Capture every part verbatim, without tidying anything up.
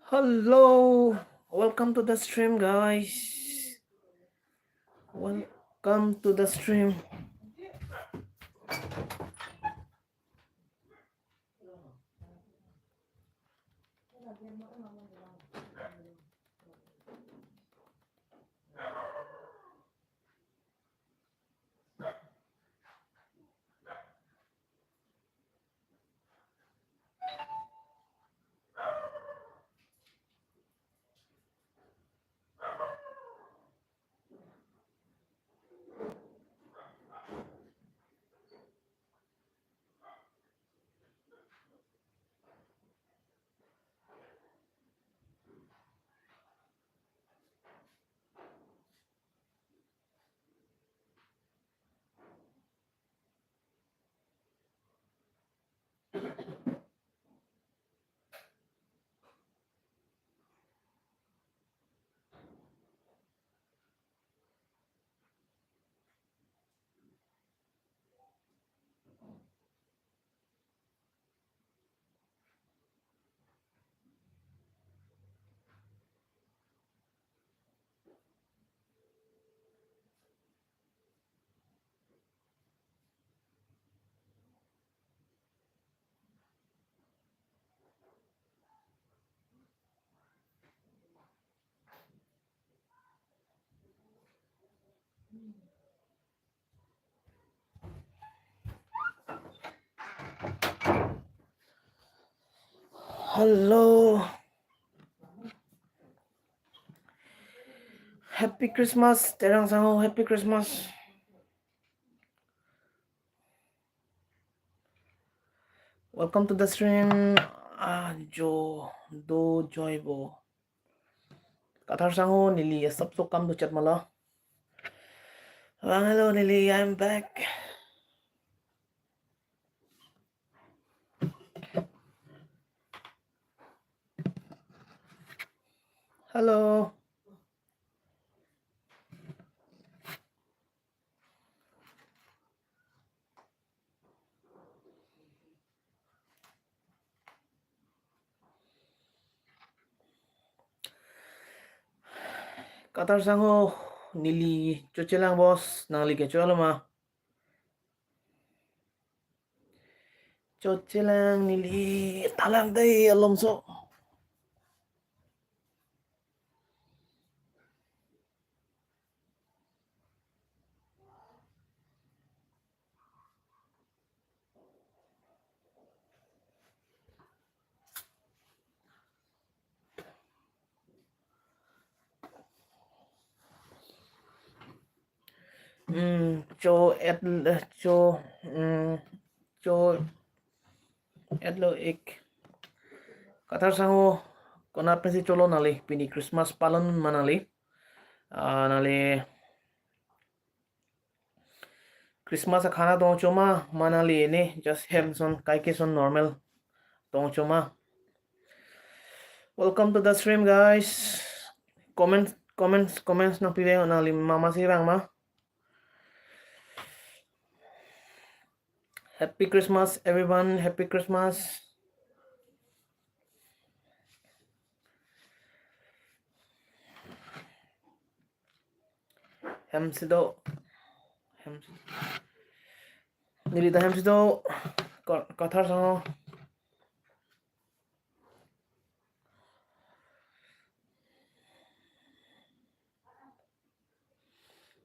Hello, welcome to the stream, guys. Welcome to the stream. Hello. Happy Christmas, Terang Sangho. Happy Christmas. Welcome to the stream. Ah, Jo, Do Joy Bo. Kathar Sangho, neli asap so kam do chat mala. Vang hello, neli, I'm back. Hello. Kathar Sangho, neli chochelang boss, nangli ke cho lo ma? Chochelang, neli talang dei alomso. Hmm, cho et, cho, hmm, cho et lo ik. Kathar Sangho, konat pensi cholo nangli, pini Christmas palon ma nangli? Ah, nangli Christmas akhana tong cho ma, ma nangli ne, just hem son, kaike son normal tong cho ma? Welcome to the stream, guys. Comments, comments, comments nangpive nangli, mama si vang ma? Happy Christmas, everyone. Happy Christmas. Hem si do. Hem si. Neli ta hem si do. Ka-, Kathar Sangho.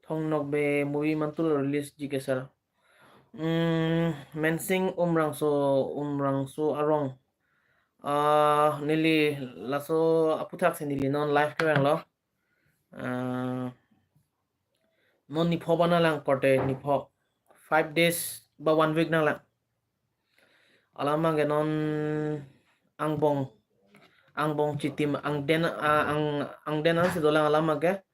Thong Nokbe movie mantul release ji ke sir. Hmm, Mensing Umrangso, Umrangso arong. Ah, neli laso aputhaksi neli non live kevang lo. Ah, non nipho ba nanglang korte, nipho. Five days ba one week nanglang. Alam abangke non angbong, angbong chitim, angden, ah, ang, angden ansi dolang alam abangke,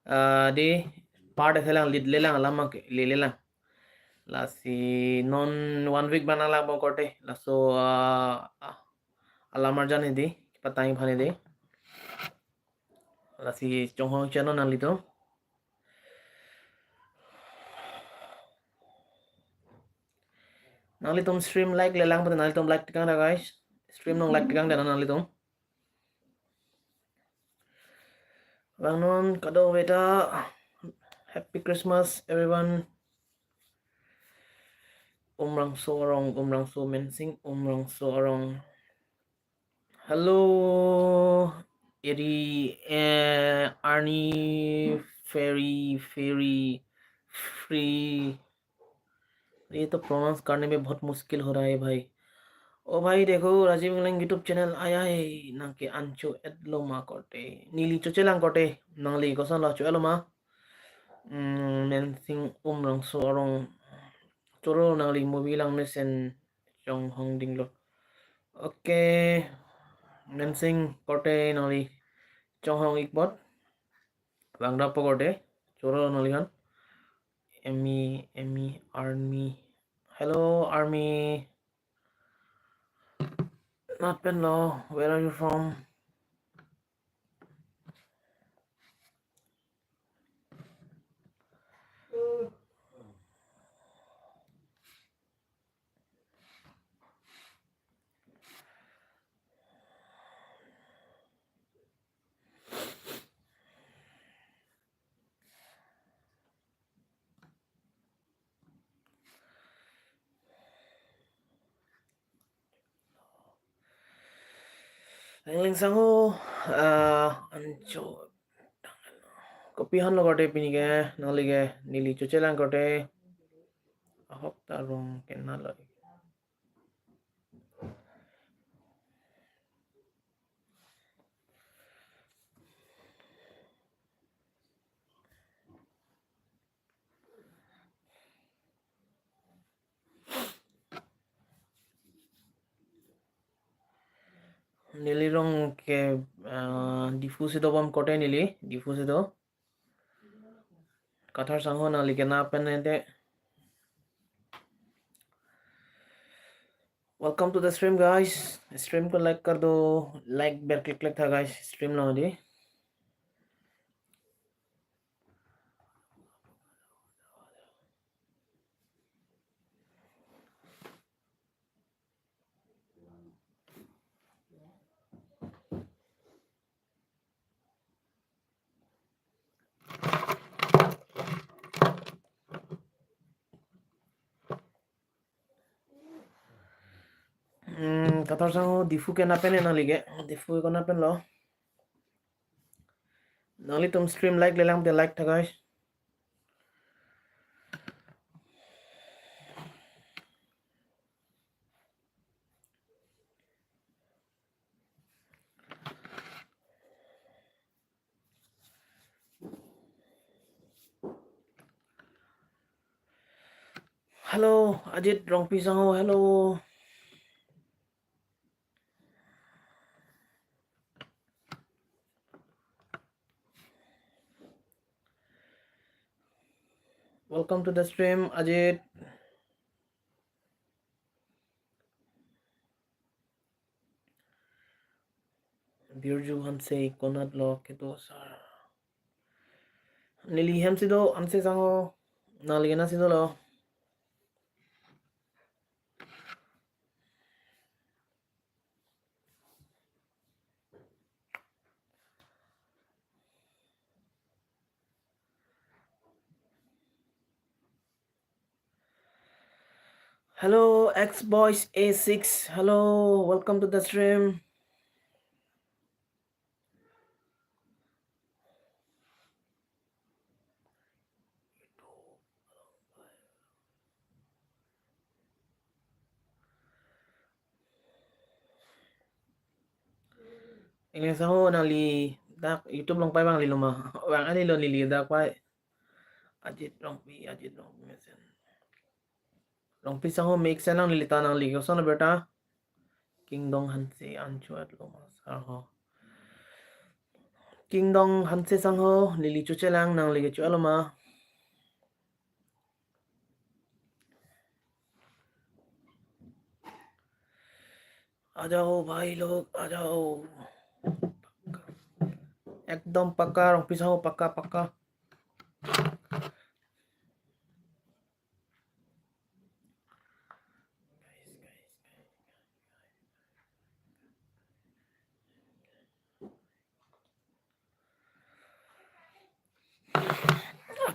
ah, di part thelang, lead lelang alam abangke, lelelang. Lasi non one week ba nanglang bom korte, laso, ah, ah, alam arjan hedi, patang phan hedi. Lasi chonghong channel nanglitum. Nanglitum stream like lelang pute nanglitum like tekang da, guys. Stream nong like tekang da nanglitum. Langnon kado beta. Happy Christmas, everyone. Umrangso Arong, Umrangso Mensing, Umrangso Arong. Hello, Eri, eh, Arnie, Ferry, Ferry, Free. ये तो प्रोनाउंस करने में बहुत मुश्किल हो रहा है भाई। ओ भाई देखो, राजीव इंगलेंग YouTube चैनल आया है, nang ke ancho et lo ma korte. Neli chochelang korte, nangli koson lo cho-et lo ma. Hmm, Mensing Umrangso Arong, choro nangli movie lang mesen chonghong dinglo. Okay, Mensing korte nangli chonghong ik bot. Langdap po korte, choro nangliphan. Emmy, Emmy, Army. Hello, Army. Nat pen lo, where are you from? Engleng sangho, ah, ancho. Kopi han lo korte pini ke, nangli ke, neli chochelang korte. Ahok ta rong kena lo. Neli rong ke, ah, Diphu si dobom korte neli, Diphu si do. Kathar sangho nangli ke nat pen ente. Welcome to the stream, guys. Stream ko like kar do, like ber click click tha, guys. Stream lo di. Hmm, kathar sangho Diphu ke nat pen nangli ke, Diphu ko nat pen lo. Nanglitum stream like lelang te like tha, guys. Hello, Ajit Rongpi sangho, hello. Welcome to the stream, Ajit. Birju Hanse konat lo kedo sir. Neli hem si do, Hanse sangho, nangli ke nat si dolo. Hello, X Boys A six. Hello, welcome to the stream. Engleng sangho nangli dak YouTube along pai vanglo ma? Vang ani lo, neli dak pai. Ajit Rongpi, Ajit Rongpi mesen. Rongpi sangho mesen nang neli ta nangli koson lo beta. Kingdong Hanse ancho et lo ma sir ho. Kingdong Hanse sangho, neli chochelang, nangli ke cho-et lo ma? आ जाओ भाई लोग, आ जाओ। एकदम पक्का, Rongpi sangho, पक्का, पक्का।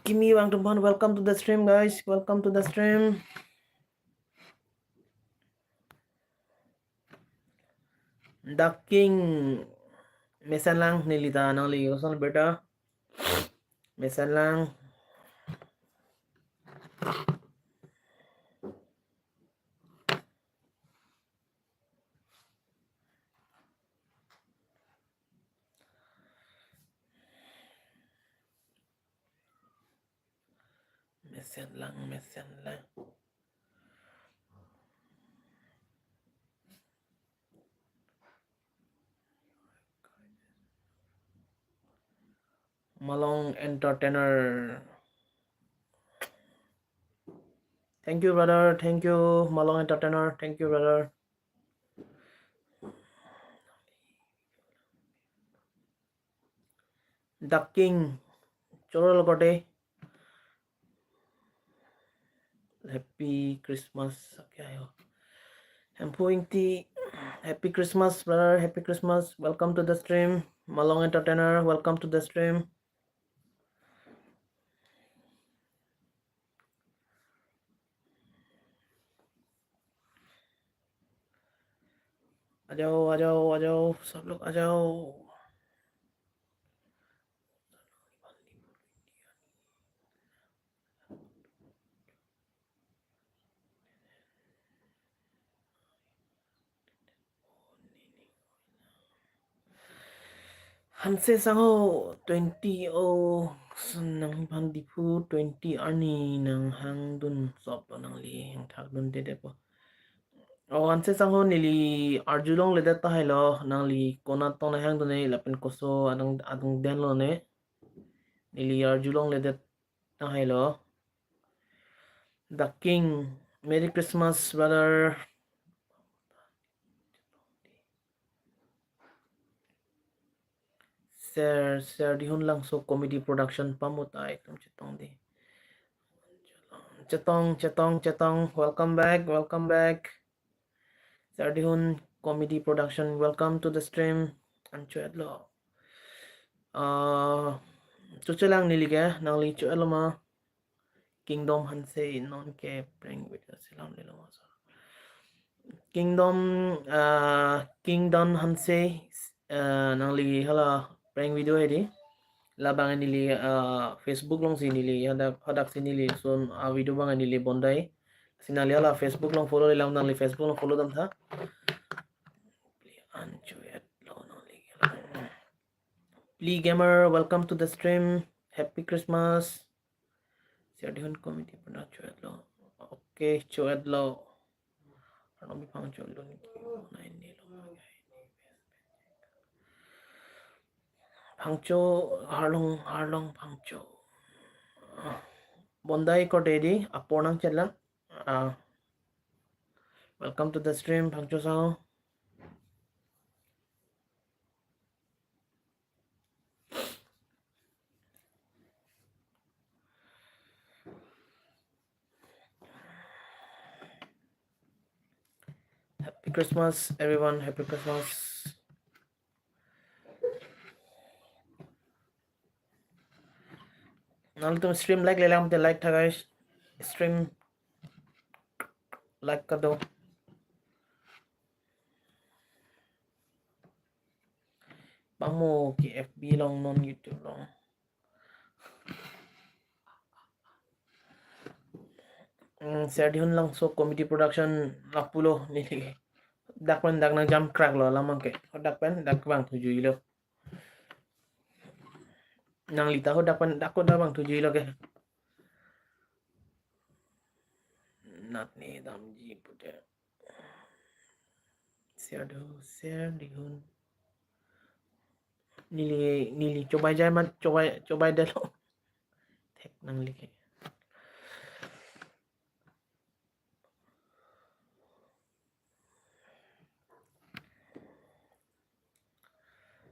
Kimi Wangtumphan, welcome to the stream, guys. Welcome to the stream. Dak King mesenlang, neli ta nangli koson beta. Mesenlang. Mesenlang, mesenlang. Malong Entertainer. Thank you, brother. Thank you, Malong Entertainer. Thank you, brother. Dak King, choro logote. Happy Christmas. Okay, ayo. Hemphu Ingti, Happy Christmas, brother. Happy Christmas. Welcome to the stream. Malong Entertainer, welcome to the stream. आ जाओ, आ जाओ, आ जाओ, सब लोग आ जाओ। Hanse Sangho twenty o, sun nangphan Diphu twenty arni nanghangdun soplo, nangli hangthakdunde depo. O Hanse Sangho, neli arjulongledet tahai lo, nangli konat tong nanghangdunne lapen koso adung adung denlone. Neli arjulongledet tahai lo. Dak King, Merry Christmas, brother. Ser, Serdihun Langso Comedy Production pamut ai tum chetongde. Chetong, chetong, chetong. Welcome back, welcome back. Serdihun Comedy Production, welcome to the stream. An cho-etlo. Ah, chochelang neli ke, nangli cho-etlo ma. Kingdom Hanse non ke prank video selamlelo ma, sir. Kingdom, ah, Kingdom Hanse, ah, nangli hala prank video hedi. Labang neli, ah, Facebook alongsi neli, hadak, hadaksi neli lason, ah, video abang neli bondai. Si nangli hala Facebook along follow-le lam, nangli Facebook along follow damtha. An cho-etlo nangli. Pli Gamer, welcome to the stream. Happy Christmas. Serdihun Comedy pernah cho-etlo. Okay, cho-etlo. Arnam bi Phangcho lo niki. Nai ni lo. Phangcho, Harlong, Harlong Phangcho. Bondai kordedi, apor nangchetlang. Ah. Welcome to the stream, Phangcho Sangho. Happy Christmas, everyone. Happy Christmas. Nangtum stream like-le lam te like tha, guys. Stream like kado. Pangmo ke F B along non YouTube along. Hmm, Serdihun Langso Comedy Production lapulo neli. Dak pen dak nangjam kraklo lamang ke. Dak pen dak vangthujuilo. Nangli ta ho dak pen dak ko dak vangthujuilo ke. Nat ne damji pute. Serdu, Serdihun. Neli, neli chobai jai mat, chobai, chobai detlo. Thek nangli ke.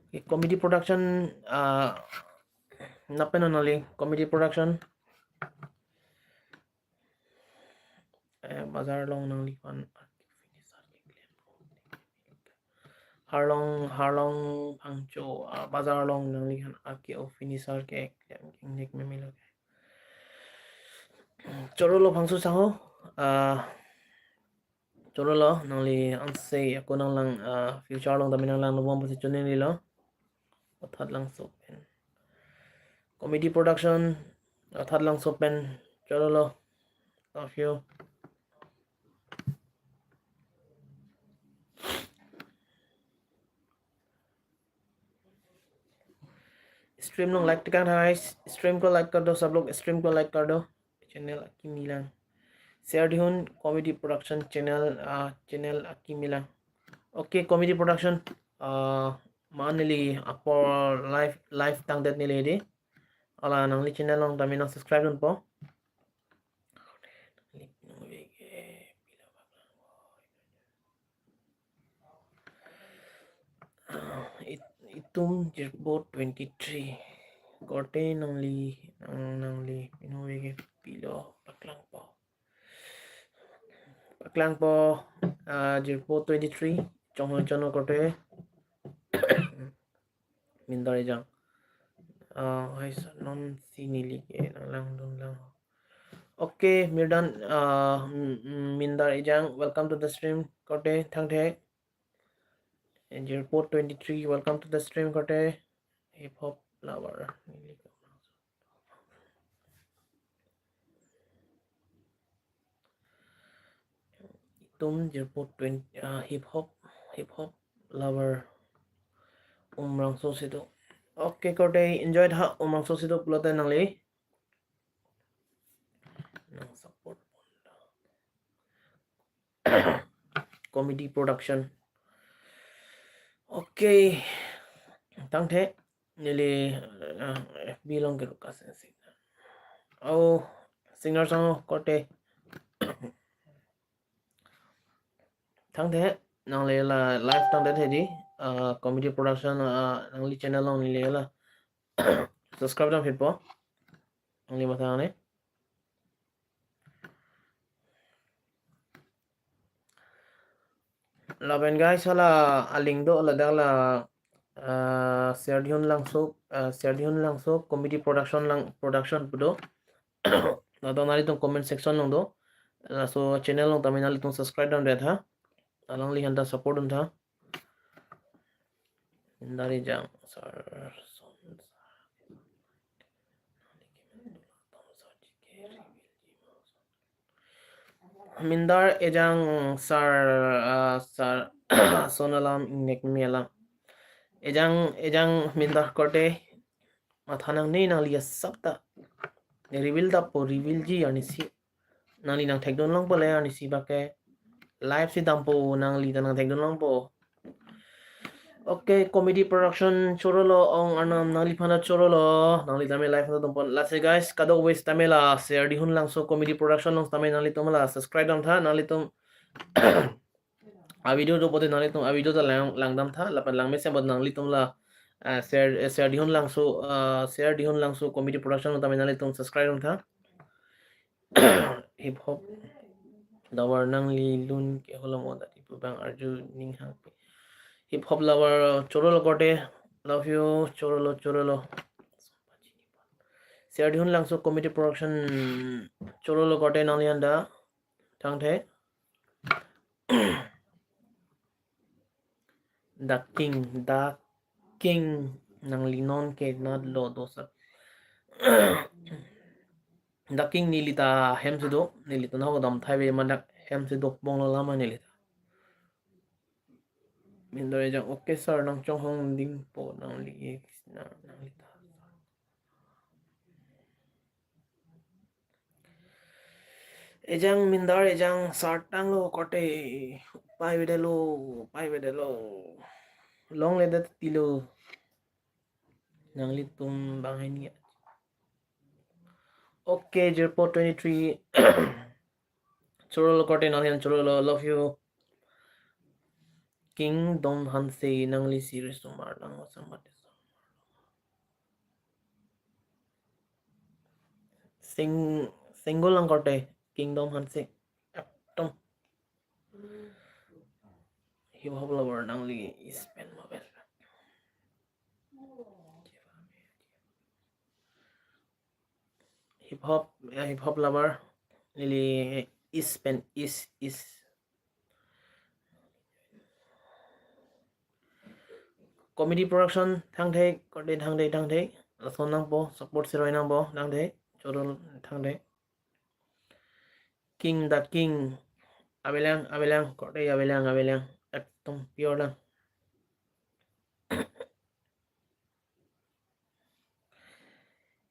Okay, Comedy Production, ah, nap pen nangli Comedy Production. Eh, bazar along nangliphan arke finisher keklem. Harlong, Harlong Phangcho, ah, bazar along nangliphan arke finisher keklem ingnek memelo ke. Chorolo Phangso sangho. Ah, chorolo, nangli anse ako nanglang, ah, future along tame nanglang nubom pusi choningri lo. Athat Langso pen. Comedy production, Athat Langso pen. Chorolo. Love you. Stream along like tekang tha, guys. Stream ko like kar do, sab log stream ko like kar do. Channel akimi lang. Share dihun comedy production channel, ah, channel akimi lang. Okay, comedy production, ah, ma neli apor live, live tangdet neli di. Hala nangli channel along tame nang subscribe dunpo. Ah, it-, itum jirpo twenty-three. Korte nangli, nang, nangli, pinu veke pilo paklangpo. Paklangpo, ah, jirpo twenty-three, chonghong chonghong korte. Mindar Ejang. Ah, hai sa non si neli ke nanglang dun lang. Okay, Mirdan, ah, mm, mm, Mindar Ejang, welcome to the stream. Korte, thangthe. And jirpo twenty-three, welcome to the stream, korte. Hip hop lover. Itum jirpo twenty, ah, hip hop, hip hop lover. Umrangso si do. Okay, korte enjoy tha, Umrangso si do pulote nangli. Nang support pon tha. Comedy production. Okay. Thangthe. Neli, ah, F B along ke Lucas Singer. Oh, Singer sangho korte. Thangthe, nangli la live tangdet hedi, ah, comedy production, ah, nangli channel along neli la subscribe dam phitpo. Nangli matha ne. Lapen guys, hala a-link do, ladak la, ah, Share Dihun Langso, ah, Share Dihun Langso comedy production lang, production pu do. Ladak nanglitum comment section along do. Laso channel along tame nanglitum subscribe damdet tha. Alangli aphanta support dun tha. Mindar Ejang, sir, son, sir. Mindar Ejang, sir, ah, sir, son alam ingnek me alam. Ejang, Ejang Mindar korte, matha nangne nangli asap ta. Reveal dampo, reveal ji arnisi. Nangli nangthekdun longpo le arnisi bak ke. Live si dampo, nangli ta nangthekdun longpo. Okay, comedy production chorolo, Ong Arnam, nangliphan ta chorolo, nangli tame live ta dumpon. Lasi guys, kadokave sitame la Share Dihun Langso comedy production along sitame nanglitum la subscribe dam tha, nanglitum a-video do pote nanglitum a-video ta lang, lang dam tha, lapen lang mesen pote nanglitum la, ah, Share, eh, Share Dihun Langso, ah, Share Dihun Langso comedy production along tame nanglitum subscribe dam tha. Hip hop lover nangli lun ke holom o dati pu bang arju ning hangpi. Hip hop lover chorolo korte, love you, chorolo, chorolo. Share Dihun Langso comedy production chorolo korte nangli aphanta. Thangthe. The King, The King, nangli non ke nat lo dosa. The King neli ta hem si do, neli ta nahok dam thai ve ma dak hem si do pong lo lama neli ta. Mindar Ejang, okay sir, nang chonghong dingpo nangli, nang, nangli ta. Ejang Mindar, Ejang sartang lo korte, upai vedetlo, upai vedetlo. Longledet tilo. Nanglitum banghini. Okay, jirpo twenty-three. Chorolo korte nangli an chorolo, love you. Kingdom Hanse nangli series tumar lang sambat. Sing, single lang korte, Kingdom Hanse. Ekdom. Hip hop lover nangli spend mobile. Hip hop, ya, hip hop lover. Neli East pen East, East. Comedy production thangthek, korte thangthek, thangthek. Lason nangpo, support siroi nangpo, thangthek, choro thangthek. King the King. Avelang, avelang, korte avelang, avelang. Ekdom pure lang.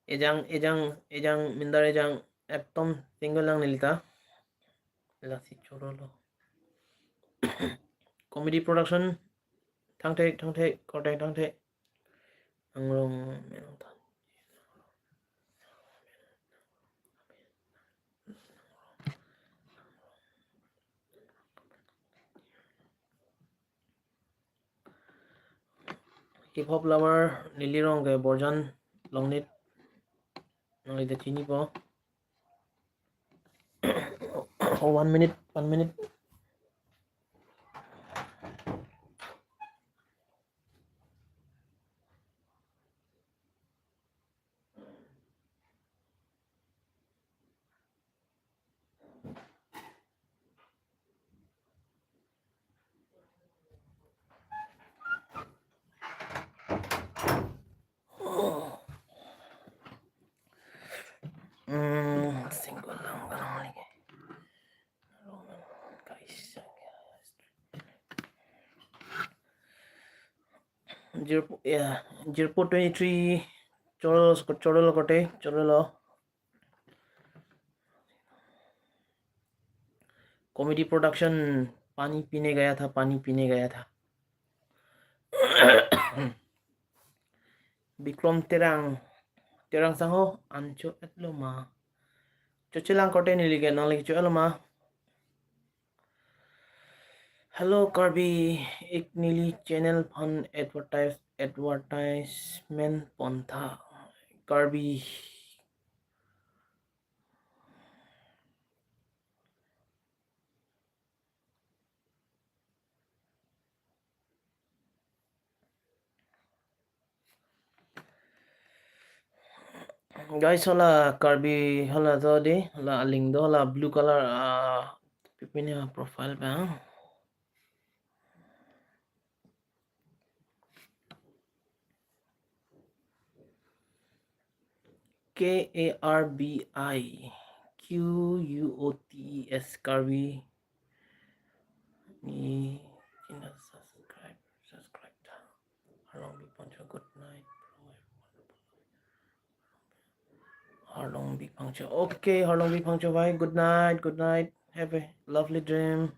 Ejang, ejang, ejang, mindar ejang, ekdom single lang nelita. Lasi choro lo. Comedy production, thangthek, thangthek, korte thangthek. Angrong, menong tan. Hip hop lover, neli rong ke Borjan Longnit. Nangli ta chinipo. Oh, one minute, one minute. Hmm, single lang, lang lagi. Kaisa. Jirpo, ya, Jirpo twenty-three, choro, choro lo korte, choro lo. Comedy production, पानी पीने गया था, पानी पीने गया था. Bikrom Terang, Terang sangho, an cho-et lo ma? Choche lang korte neli ke, nangli ke cho-et lo ma? Hello Karbi, ik neli channel aphan advertise, advertisement pontha. Karbi. Guys, hala Karbi, hala do de, hala a-link do, hala blue color, ah, pipini profile bang. K A R B I Q U O T E S, Karbi. Ni channel subscribe, subscribe tha. Harlongbi Phangcho, good night, bro. Harlongbi Phangcho. Okay, Harlongbi Phangcho bhai, good night, good night. Have a lovely dream.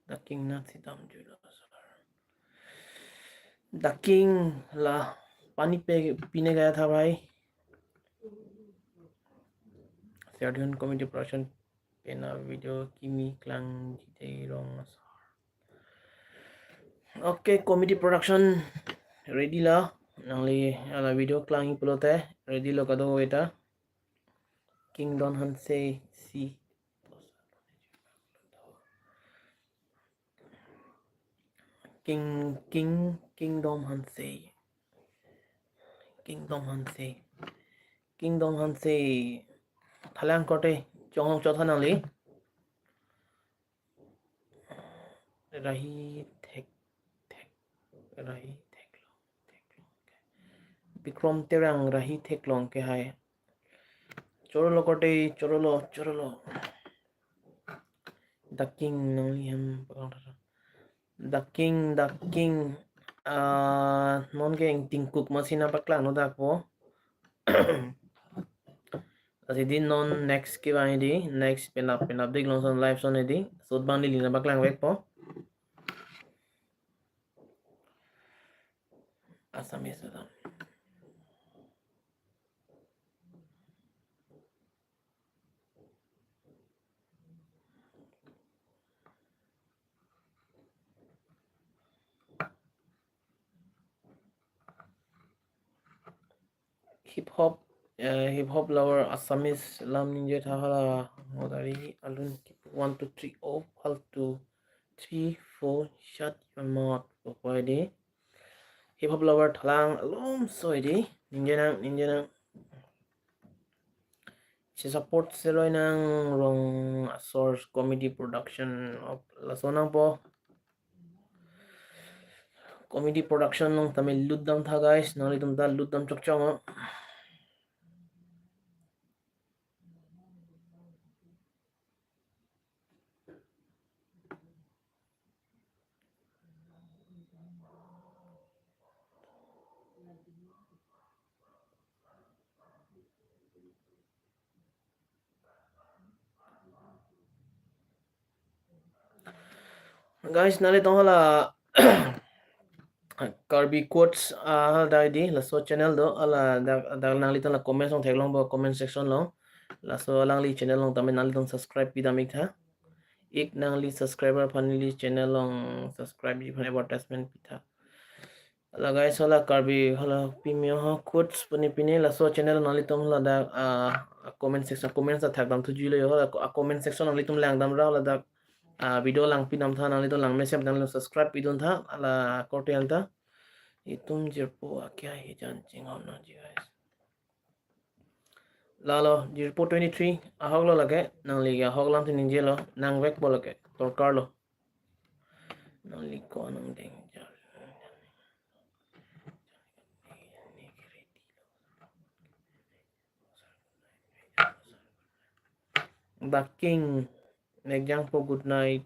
The King nathi damjuilo, sir. The King la pani pe, pine gaya tha bhai. Sir Dihun Comedy Production pena video kimi klang jite rong asar. Okay, Comedy Production ready la. Nangli hala video klangji pulote ready lo kadokave ta. King Don Hanse si. King, King, Kingdom Hanse. Kingdom Hanse. Kingdom Hanse. Thalang korte, chonghong chotha nangli. Rahi Thek, Thek, Rahi Theklong, Theklong. Bikrom Terang, Rahi Theklong ke hai. Choro lo korte, choro lo, choro lo. The King nangli hem paklang tha. The King, The King. Ah, non ke ingtingkuk masi nangpaklang non dak po. Lasi di non next kevang di, next penap penap dik long son live son di. Sot bang di lina paklang vekpo. Assamese alam. Hip hop, eh, hip hop lover Assamese lam ningje tha hala ngodari alun kip one two three oh, faltu three four, shut your mouth, pokoi di. Hip hop lover thalang alum soi di. Ningje nang, ningje nang. Che support seroi nang rong asor comedy production of laso nangpo. Comedy production along tame lut dam tha guys, nanglitum ta lut dam chokchok. Guys, nanglitum hala Karbi Quotes, ah, dak di laso channel do, hala dak, dak nanglitum la comment along theklongpo, comment section along. Laso alangli channel along tame nanglitum subscribe pidam ik tha. Ik nangli subscriber aphan neli channel along subscribe ji aphan advertisement pi tha. Hala guys, hala Karbi, hala pimi ho quotes puni pini laso channel nanglitum hala dak, ah, comment section, comment sa thak dam thuji lo ho, hala comment section nanglitum lang dam ra hala dak, ah, video lang pidam tha, nanglitum lang mesen nanglitum subscribe pidun tha, hala korte anta. Itum jirpo akhei ahijan chinghon nangji guys. Lalo, jirpo twenty-three, ahok lo lake, nangli ahok lam si ningje lo, nangvekpo lake, dorkar lo. Nangli ko nang deng jar. The King, nekjangpo, good night.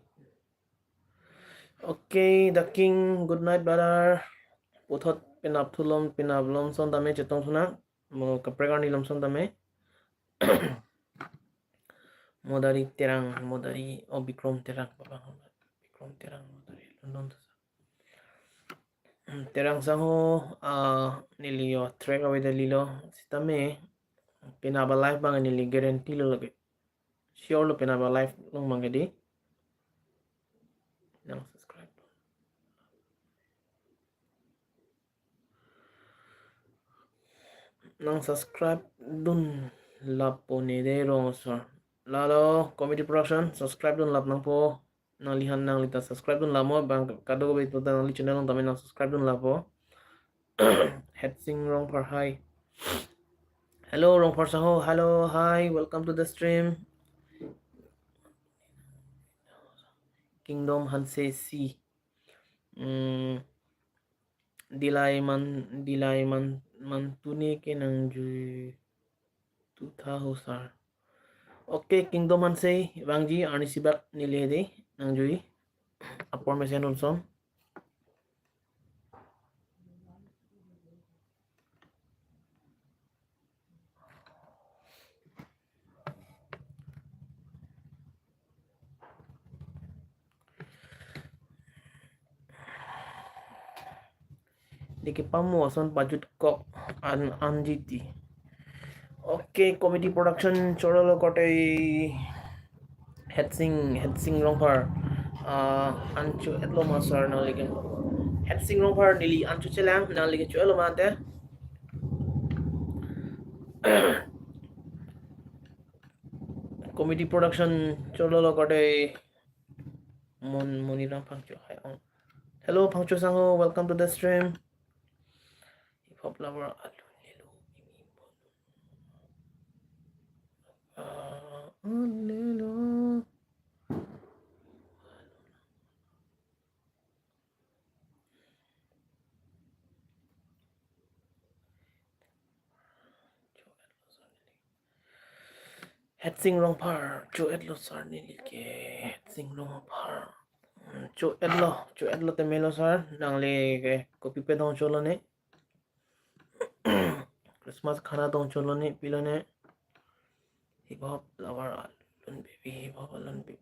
Okay, The King, good night, brother. Puthot penap thulom, penap lom son tame chetong thunang. Mo kaprek arni lom son tame. Modari Terang, Modari, oh, Bikrom Terang, Baba, Bikrom Terang, Modari, London. Hmm, Terang sangho, ah, neli yo track avedetlo, sitame, penap a-live abang neli guarantee lo lake. Sure lo penap a-live along abang ke di. Nang subscribe. Nang subscribe dun lap po ne de rong asor. Lalo Comedy Production subscribe dun lap nangpo. Nangli han nangli ta subscribe dun lap mo, bang kadokave ta nangli channel along tame nang subscribe dun lap po. Hetsing Rongphar, hi. Hello Rongphar sangho. Hello, hi, welcome to the stream. Kingdom Hanse C. Hmm. Dilai man, Dilai man, mantune ke nangjui tu tha ho sir. Okay, Kingdom Hanse vangji, arnisi bak neli hedi nangjui. Apor mesen un son. Deke pamo ason pajut kok an anjiti. Okay, Comedy Production choro lo korte. Hetsing, Hetsing Rongphar. Ah, an cho-et lo ma sir nangli ke. Hetsing Rongphar neli an cho-et lang, nangli ke cho-et lo ma te. Comedy Production choro lo korte. Mon, Moniram Phangcho, hi, ong. Hello Phangcho sangho, welcome to the stream. Hip hop lover, alun lelo. Ah, alun lelo. Hetsing Rongphar, cho-et lo sir neli ke, Hetsing Rongphar. Hmm, cho-et lo, cho-et lo te melo sir, nangli ke kopi pen dong cholo ne. Christmas khana dong cholo ne, pilo ne. Hip hop lover alun baby, hip hop alun baby.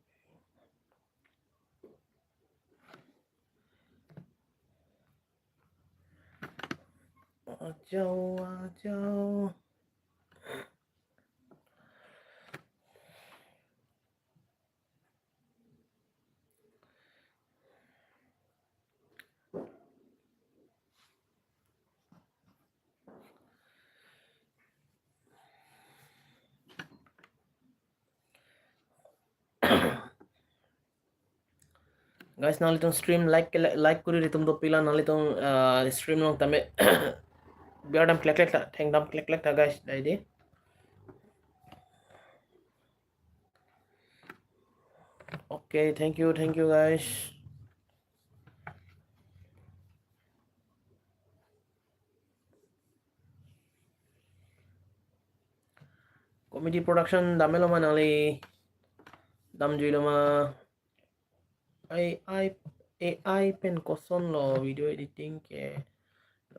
Ajao, ajao. Guys, nanglitum stream like, like kuri ritum do pila, nanglitum, ah, stream along tame biar dam klek klek ta, theng dam klek klek ta guys, dai de. Okay, thank you, thank you, guys. Comedy production dam-et lo ma nangli? Damjui lo ma? A I, A I pen kosonlo video editing ke,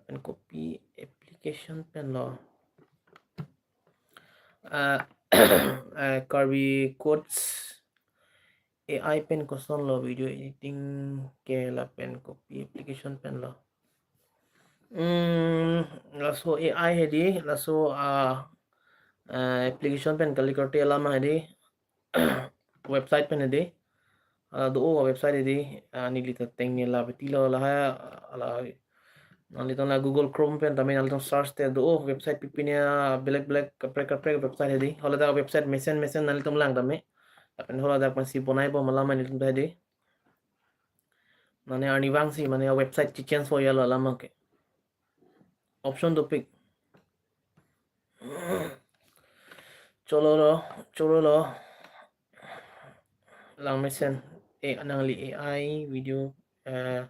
pen kopi application pen lo? Ah, ah, Karbi Codes A I pen kosonlo video editing ke, lapen kopi application pen lo? Hmm, laso A I hedi, laso, ah, ah, application pen kali korte alam hedi, website pen hedi. Ah, do-o website hedi, ah, neli ta tengne la beti lo, lahai, ah, la, nanglitum la Google Chrome pen tame nanglitum search te do-o website pipine, ah, belek belek kaprek kaprek website hedi. Haladak website mesen mesen nanglitum lang tame. Lapen haladak pensi bonai bom alam nanglitum ta hedi. Mane arnivang si, mane website chechange po ya lo alam ke. Option dopik. Cholo lo, cholo lo. Lang mesen. Eh, nangli A I video, eh,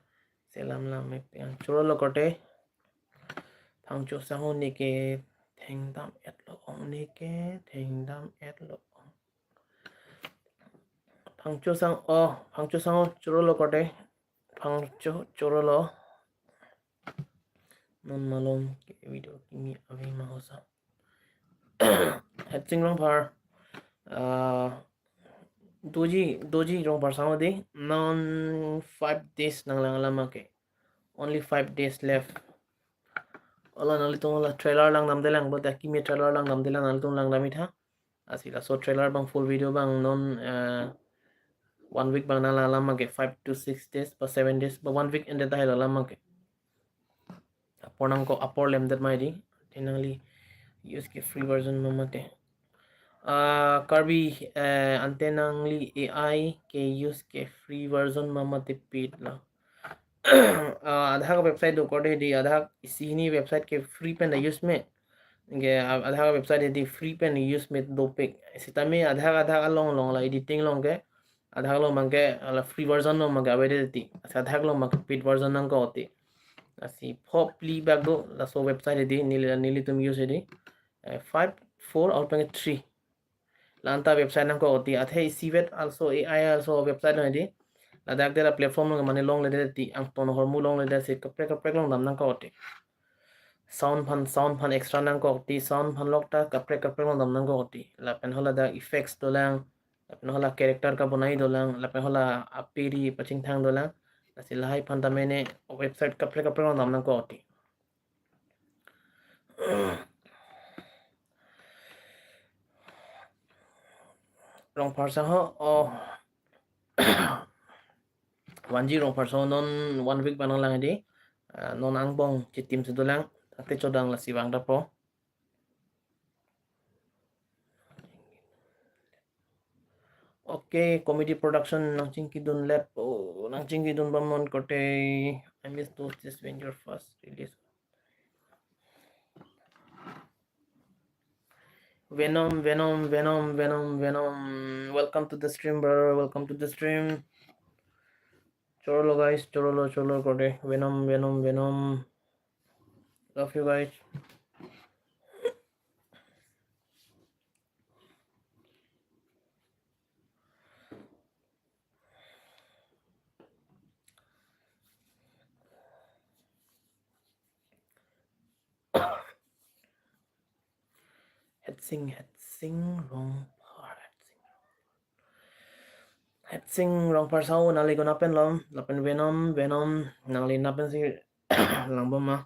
selam lang me pian. Cholo lo korte. Phangcho sangho neke thengdam-et lo ong, neke thengdam-et lo ong. Phangcho sang, oh, Phangcho sangho cholo lo korte. Phangcho cholo lo. Non malom ke video kimi ave ma hosa. Hetsing Rongphar. Ah, doji, doji Rongphar sangho di. Non five days nanglang alam ke. Only five days left. Hala nanglitum hala trailer lang damde lang, bote akimi trailer lang damde lang, nanglitum lang dam-i tha. Lasi laso trailer abang full video abang non, eh, one week abang nanglang alam ke, five to six days ba seven days ba one week ende tahai alam ke. Apor nangkok, apor lemdet ma hedi. Te nangli use ke free version ma mate. Ah, Karbi, eh, ante nangli A I ke use ke free version ma mate paid lo? Ah, adhak website do korte di, adhak isi hini website ke free pen ta use me. Ke, ah, adhak website di free pen use me dopik. Sitame adhak adhak along along la editing along ke, adhak along abang ke, ala free version along abang ke ave de ti. Lasi adhak along abang ke paid version nangkok ti. Lasi pho phli bak do laso website di, neli, nelitum use di. Eh, five, four out pen three. La-anta website nangkok ti, athe isivet also A I also website lo di. Ladak de la platform lo mane longledet ti, angton ahormu longledet si kaprek kaprek along dam nangkok ti. Sound aphan, sound aphan extra nangkok ti, sound aphan lok ta kaprek kaprek along dam nangkok ti. Lapen haladak effects dolang, lapen hala character kabonai dolang, lapen hala apiri pachingthang dolang. Lasi lahai aphan ta mane website kaprek kaprek along dam nangkok ti. Rongphar sangho, oh. Vanji Rongphar sangho, non one week abang nanglang di. Ah, non angbong chitim si dolang, ate chodang lasi vang dapo. Okay, comedy production nangchingkidun lep. Oh, nangchingkidun bom non korte. I miss those days when your first release. Venom, Venom, Venom, Venom, Venom. Welcome to the stream, brother. Welcome to the stream. Cholo guys, cholo, cholo korte. Venom, Venom, Venom. Love you guys. Hetsing, Hetsing Rongphar, Hetsing Rongphar. Hetsing Rongphar sangho, nangli konat pen lo, lapen Venom, Venom, nangli konat pen si lang bom ma.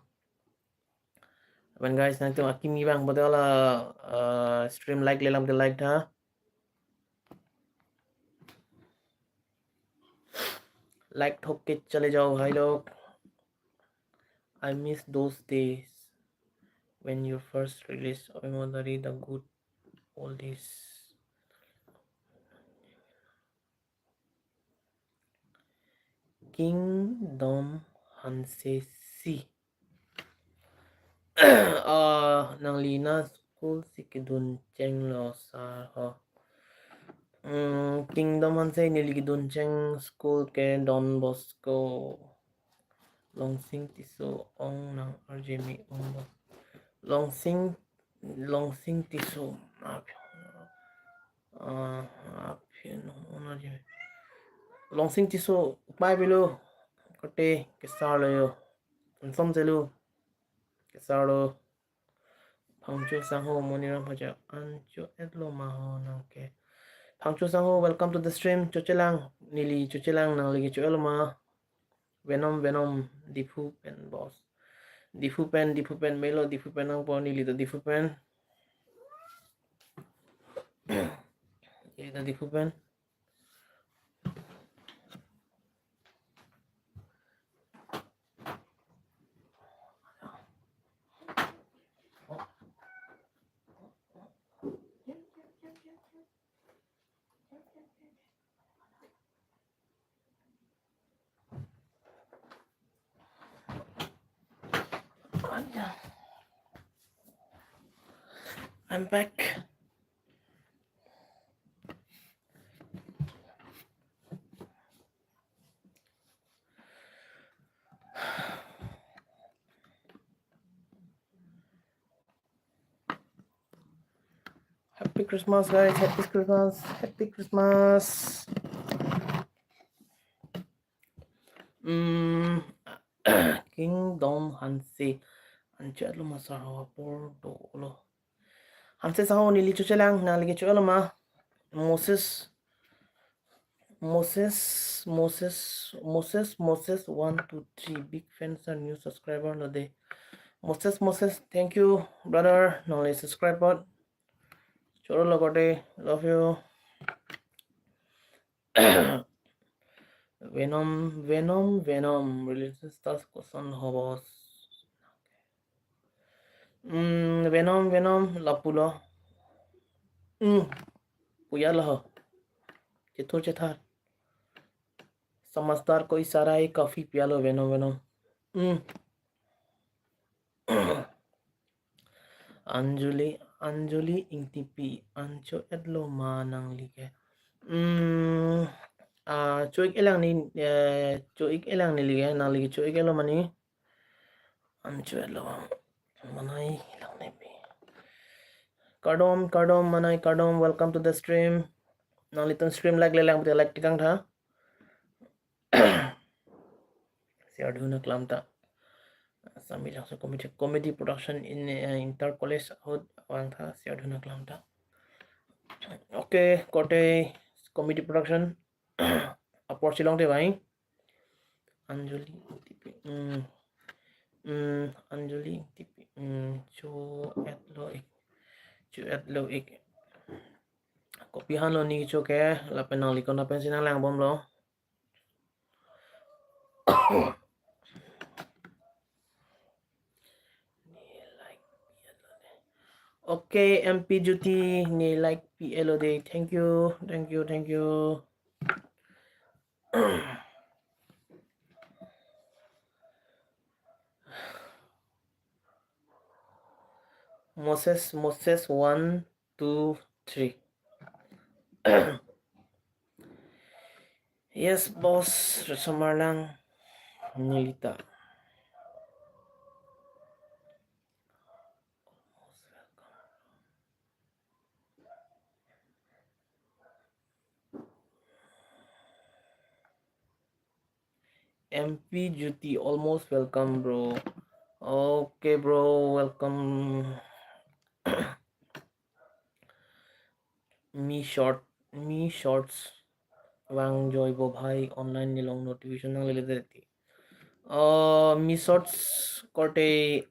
Lapen guys, nangtum akimi abang bote hala, uh, stream like le alam ke like tha. Like thok ke chale jao bhai log. I miss those days when you first release Oi Modari, the good old days. Kingdom Hanse si. Ah, nangli na school si kedun chenglo sir ho. Mm, Kingdom Hanse, neli kedun cheng school ke Don Bosco. Longsing Tisso, ong nang R J me ong Bos. Longsing, Longsing Tisso. Aphi, ah, aphi no, ong R J me. Longsing Tisso, pai bilo. Kote, kesar lo yo. Ansom selu. Kesar lo. Phangcho Sangho, Moniram Phaja, an cho-et lo ma ho nang ke. Phangcho Sangho, welcome to the stream. Chochelang, neli chochelang, nangli ke cho-et lo ma. Venom, Venom, Diphu pen boss. Diphu pen, Diphu pen melo, Diphu pen nangpo, neli ta Diphu pen. Neli ta Diphu pen. I'm back. Happy Christmas, guys. Happy Christmas. Happy Christmas. Mm, Kingdom Hanse. An cho-et lo ma sir ho apor dolo. Hanse Sangho, neli chochelang, nangli ke cho-et lo ma. Moses, Moses, Moses, Moses, Moses, one, two, three. Big fan, sir, new subscriber lo de. Moses, Moses, thank you, brother. Nangli subscribe bot. Choro lo kote, love you. Venom, Venom, Venom, relationship status koson hobo? Mm, Venom, Venom, lapu lo. Mm, puya lo ho. Chethur chethar. समझदार को इशारा ही काफी प्यालो, Venom, Venom. Mm. Anjali, Anjali Ingtipi, an cho-et lo ma nangli ke. Mm, ah, cho-ik-e lang ni, eh, cho-ik-e lang neli ke, nangli ke cho-ik-e lo ma ni. An cho-et lo ma. Manai lang nepi. Kardom, kardom, Manai, kardom, welcome to the stream. Nanglitum stream like le lang pute like tekang tha. Share dun aklam ta. Sami Jangso comedy, comedy production in, eh, inter college ahut vangtha, share dun aklam ta. Okay, kote comedy production. Apor si longte bai. Anjali Ingtipi. Hmm. Hmm, Anjali Ingtipi. Hmm, cho-et lo ik. Cho-et lo ik. Kopi han lo ni cho ke, lapen nangli konat pen si nanglang bom lo. Okay, M P Jyoti, ne like P L O D. Thank you, thank you, thank you. Moses, Moses, one, two, three. Yes, boss, Resomarlang Nilita. M P Jyoti, almost welcome, bro. Okay, bro, welcome. Mi short, Mi shorts vangjoipo bhai, online nelong notification nanglele deti. Oh, Mi shorts korte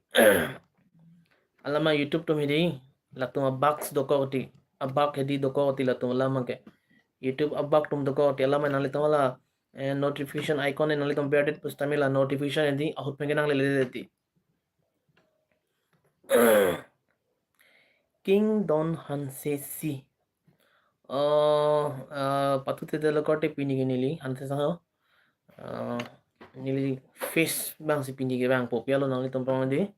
alam a YouTube atum hedi, latum abak dokok ti, abak hedi dokok ti latum alam ke. YouTube abak atum dokok ti alam nanglitum hala, eh, notification icon nanglitum berdet pusitame la notification hedi ahut pen ke nanglele deti. King Don Hanse si. Oh, ah, patute delo korte pini ke neli Hanse Sangho. Ah, neli face abang si pini ke vangpo, pi alo nanglitum pang di.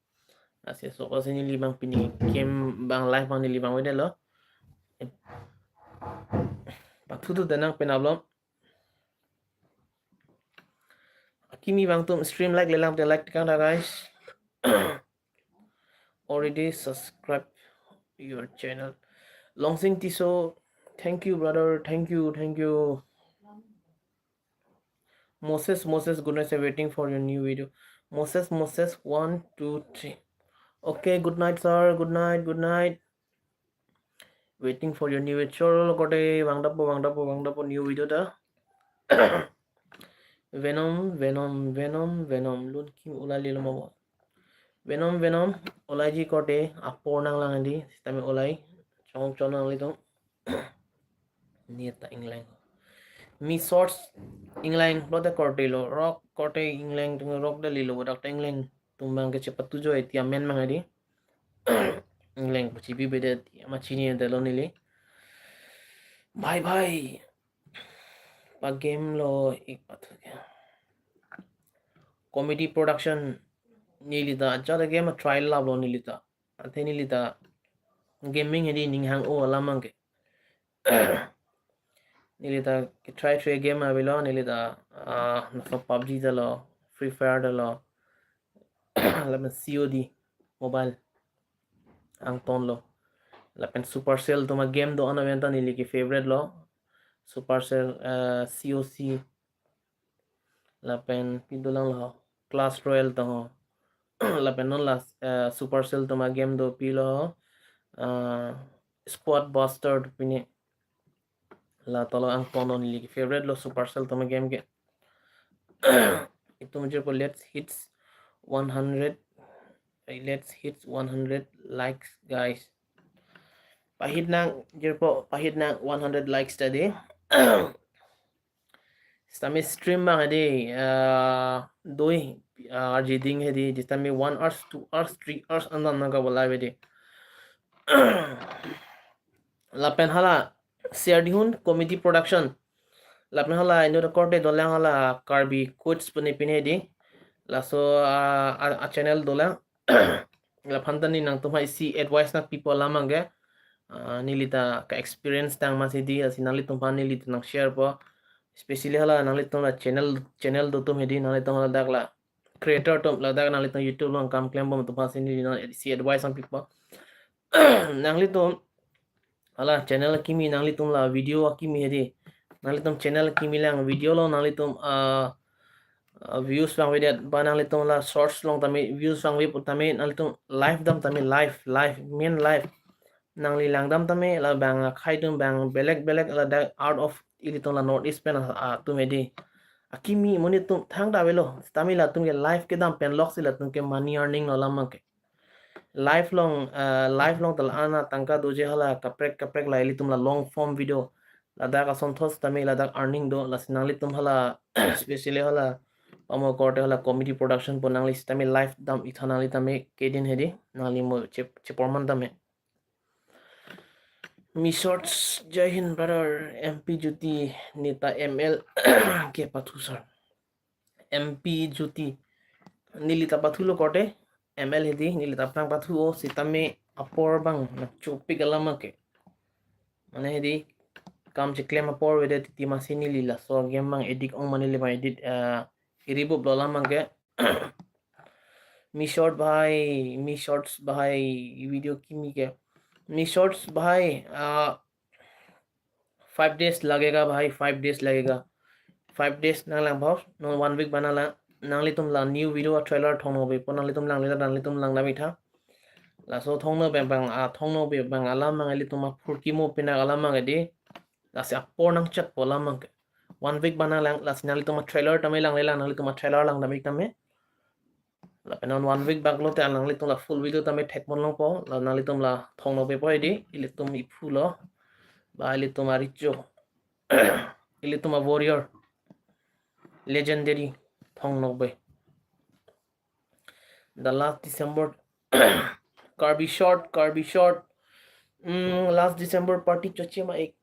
Asi so ko si neli abang pini ke abang live abang neli abang vangvedetlo. Eh, Thutu denang penap lo. Akimi bang atum stream like lelang te like tekang ta, guys. Already subscribe your channel. Longsing Tisso, thank you, brother. Thank you, thank you. Moses, Moses, good night, sir. Waiting for your new video. Moses, Moses, one, two, three. Okay, good night, sir. Good night, good night. Waiting for your new video. Choro lo korte, vangdapo, vangdapo, vangdapo new video ta. Venom, Venom, Venom, Venom. Lun kim ulai lilo mo. Venom, Venom, ulaiji korte, apor nanglang di, sitame ulai, chong chong nanglitum. Ni ta ingleng. Mi shorts ingleng pulote korte lo, rok korte ingleng atum rok de lilo, dak ta ingleng atum bang ke chepatu joi ti amen mang di. Ingleng puchipi bede ti ama chini de lo neli. Bye bye. Pa game lo ik pathu ke. Comedy production neli ta, ajat game trial lap lo neli ta. Athe neli ta gaming hedi ning hang-o alam mang ke. Neli ta ke try try game avelo, neli ta, ah, laso PUBG ta lo, Free Fire ta lo, lapen COD mobile angton lo. Lapen Supercell atum a game do-an aven ta neli ke favorite lo. Supercell, eh, COC. Lapen pi dolang lo, Clash Royale ta ho. Lapen non la, eh, Supercell atum a game do pi lo, eh, Squad Buster pine. La ta lo angton lo neli ke favorite lo Supercell atum a game ke. Itum jirpo let's hits one hundred, eh, let's hits one hundred likes, guys. Pahit nang jirpo, pahit nang one hundred likes ta di. Sitame stream bang hedi, ah, dui, ah, arji ding hedi, sitame one hours, two hours, three hours an dam nang kabo live hedi. Lapen hala share dihun Comedy Production. Lapen hala inut akorte dolang hala Karbi Quotes pune pine di. Laso, ah, a, a channel dolang. Laphan ta neli nangtum aphan isi advice nangpipo alam mang ke. Ah, neli ta ka experience tang masi di, lasi nanglitum aphan neli ta nang share po. Especially hala nanglitum la channel, channel do atum hedi, nanglitum hala dak la creator atum, ladak nanglitum YouTube along kam klem bom atum aphan si neli nang isi advice nangpipo. Nanglitum hala channel akimi, nanglitum la video akimi hedi, nanglitum channel akimi lang video lo nanglitum, ah, ah, views vangvedet, ba nanglitum la shorts along tame views vangve pu tame, nanglitum live dam tame, live, live, main live. Nangli langdam tame, la bang akhai atum bang belek belek, la dak out of ilitum la North East pen a, atum hedi. Akimi monit atum thangta avelo, sitame latum ke live kedam pen lok si latum ke money earning lo alam mang ke. Live along, eh, live along ta la-an atangka doji hala kaprek kaprek la ilitum la long form video. Ladak asonthot tame ladak earning do, lasi nanglitum hala, especially hala, pamo korte hala Comedy Production pu nangli sitame live dam ik tha, nangli tame kedin hedi, nangli mo chep-, cheporman tame. Mi shorts, Jai Hind brother, M P Jyoti, neta M L ke pathu sir. M P Jyoti, neli ta pathu lo korte, M L hedi, neli ta aphrang pathu o, sitame apor bang nangchopik alam mang ke. Mane hedi, kam cheklem apor avedet titi masi neli laso game bang edit ong mane neli bang edit, eh, iri bup lo alam mang ke. Mi short bhai, mi shorts bhai, video kimi ke. Mi shorts bhai, ah, five days lagega bhai, five days lagega. Five days nanglang bhai, non one week bana la, nanglitum la new video a trailer thongno be po, nanglitum lang le, nanglitum langdam ik tha. Laso thongno bang bang, ah, thongno be bang alam mang ilitum aphurkimo pinak alam mang di. Lasi apor nangchotpo alam mang ke. One week bana lang, lasi nanglitum a trailer tame lang le lang, nanglitum a trailer langdam ik tame. Lapen non one week bak lote nanglitum la full video tame thekpon longpo, la nanglitum la thongno pepo hedi, ilitum iphu lo, ba ilitum aricho, ilitum a warrior, legendary thongno be. The last December, Karbi short, Karbi short. Mm, last December party choche ma ik.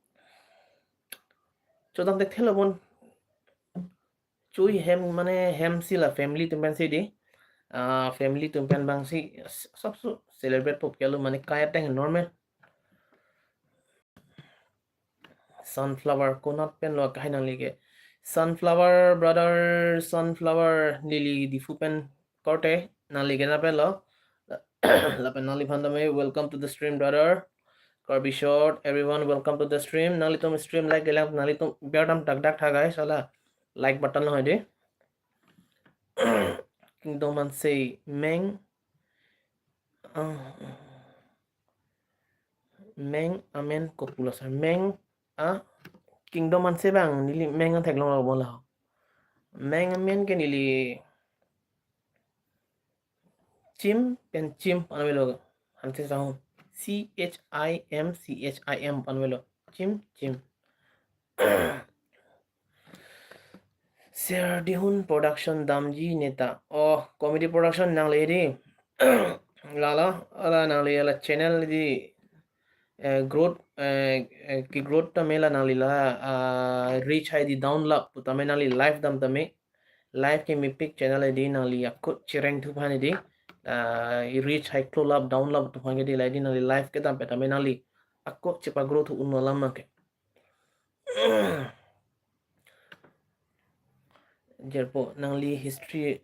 Chodam thekthelo bon. Chui hem mane hem si la family atum pen si di. Ah, family atum pen bang si s-, sabso celebrate pop kelo mane kaya teng normal. Sunflower konat pen lo, kahai nangli ke? Sunflower, brother, Sunflower, neli Diphu pen korte, nangli ke na pen lo. Lapen nangliphan tame, welcome to the stream, brother. Karbi Short, everyone, welcome to the stream. Nanglitum stream like kelang, nanglitum biar dam dak dak tha, guys, hala like button lo hoi de. Kingdom Hanse, meng, ah, meng amen kopulo sir, meng a Kingdom Hanse abang neli meng an theklong lo mo la. Meng amen ke neli Chim pen Chim pu an avelo, Hanse Sangho. C H I M, C H I M pu an avelo. Chim, Chim. Serdihun Production damji neta. Oh, comedy production nangli di. Lalo, hala nangli hala channel di, eh, growth, eh, eh, ke-growth tame la nangli la, ah, reach hai di down lap pu tame nangli live dam tame. Live ke mepik channel di nangli akut chereng thu aphan di. Ah, reach hai klo lap down lap thu aphan ke di la di nangli live kedam pen tame nangli akut chepa-growth thu un alam ke. Jirpo nangli history.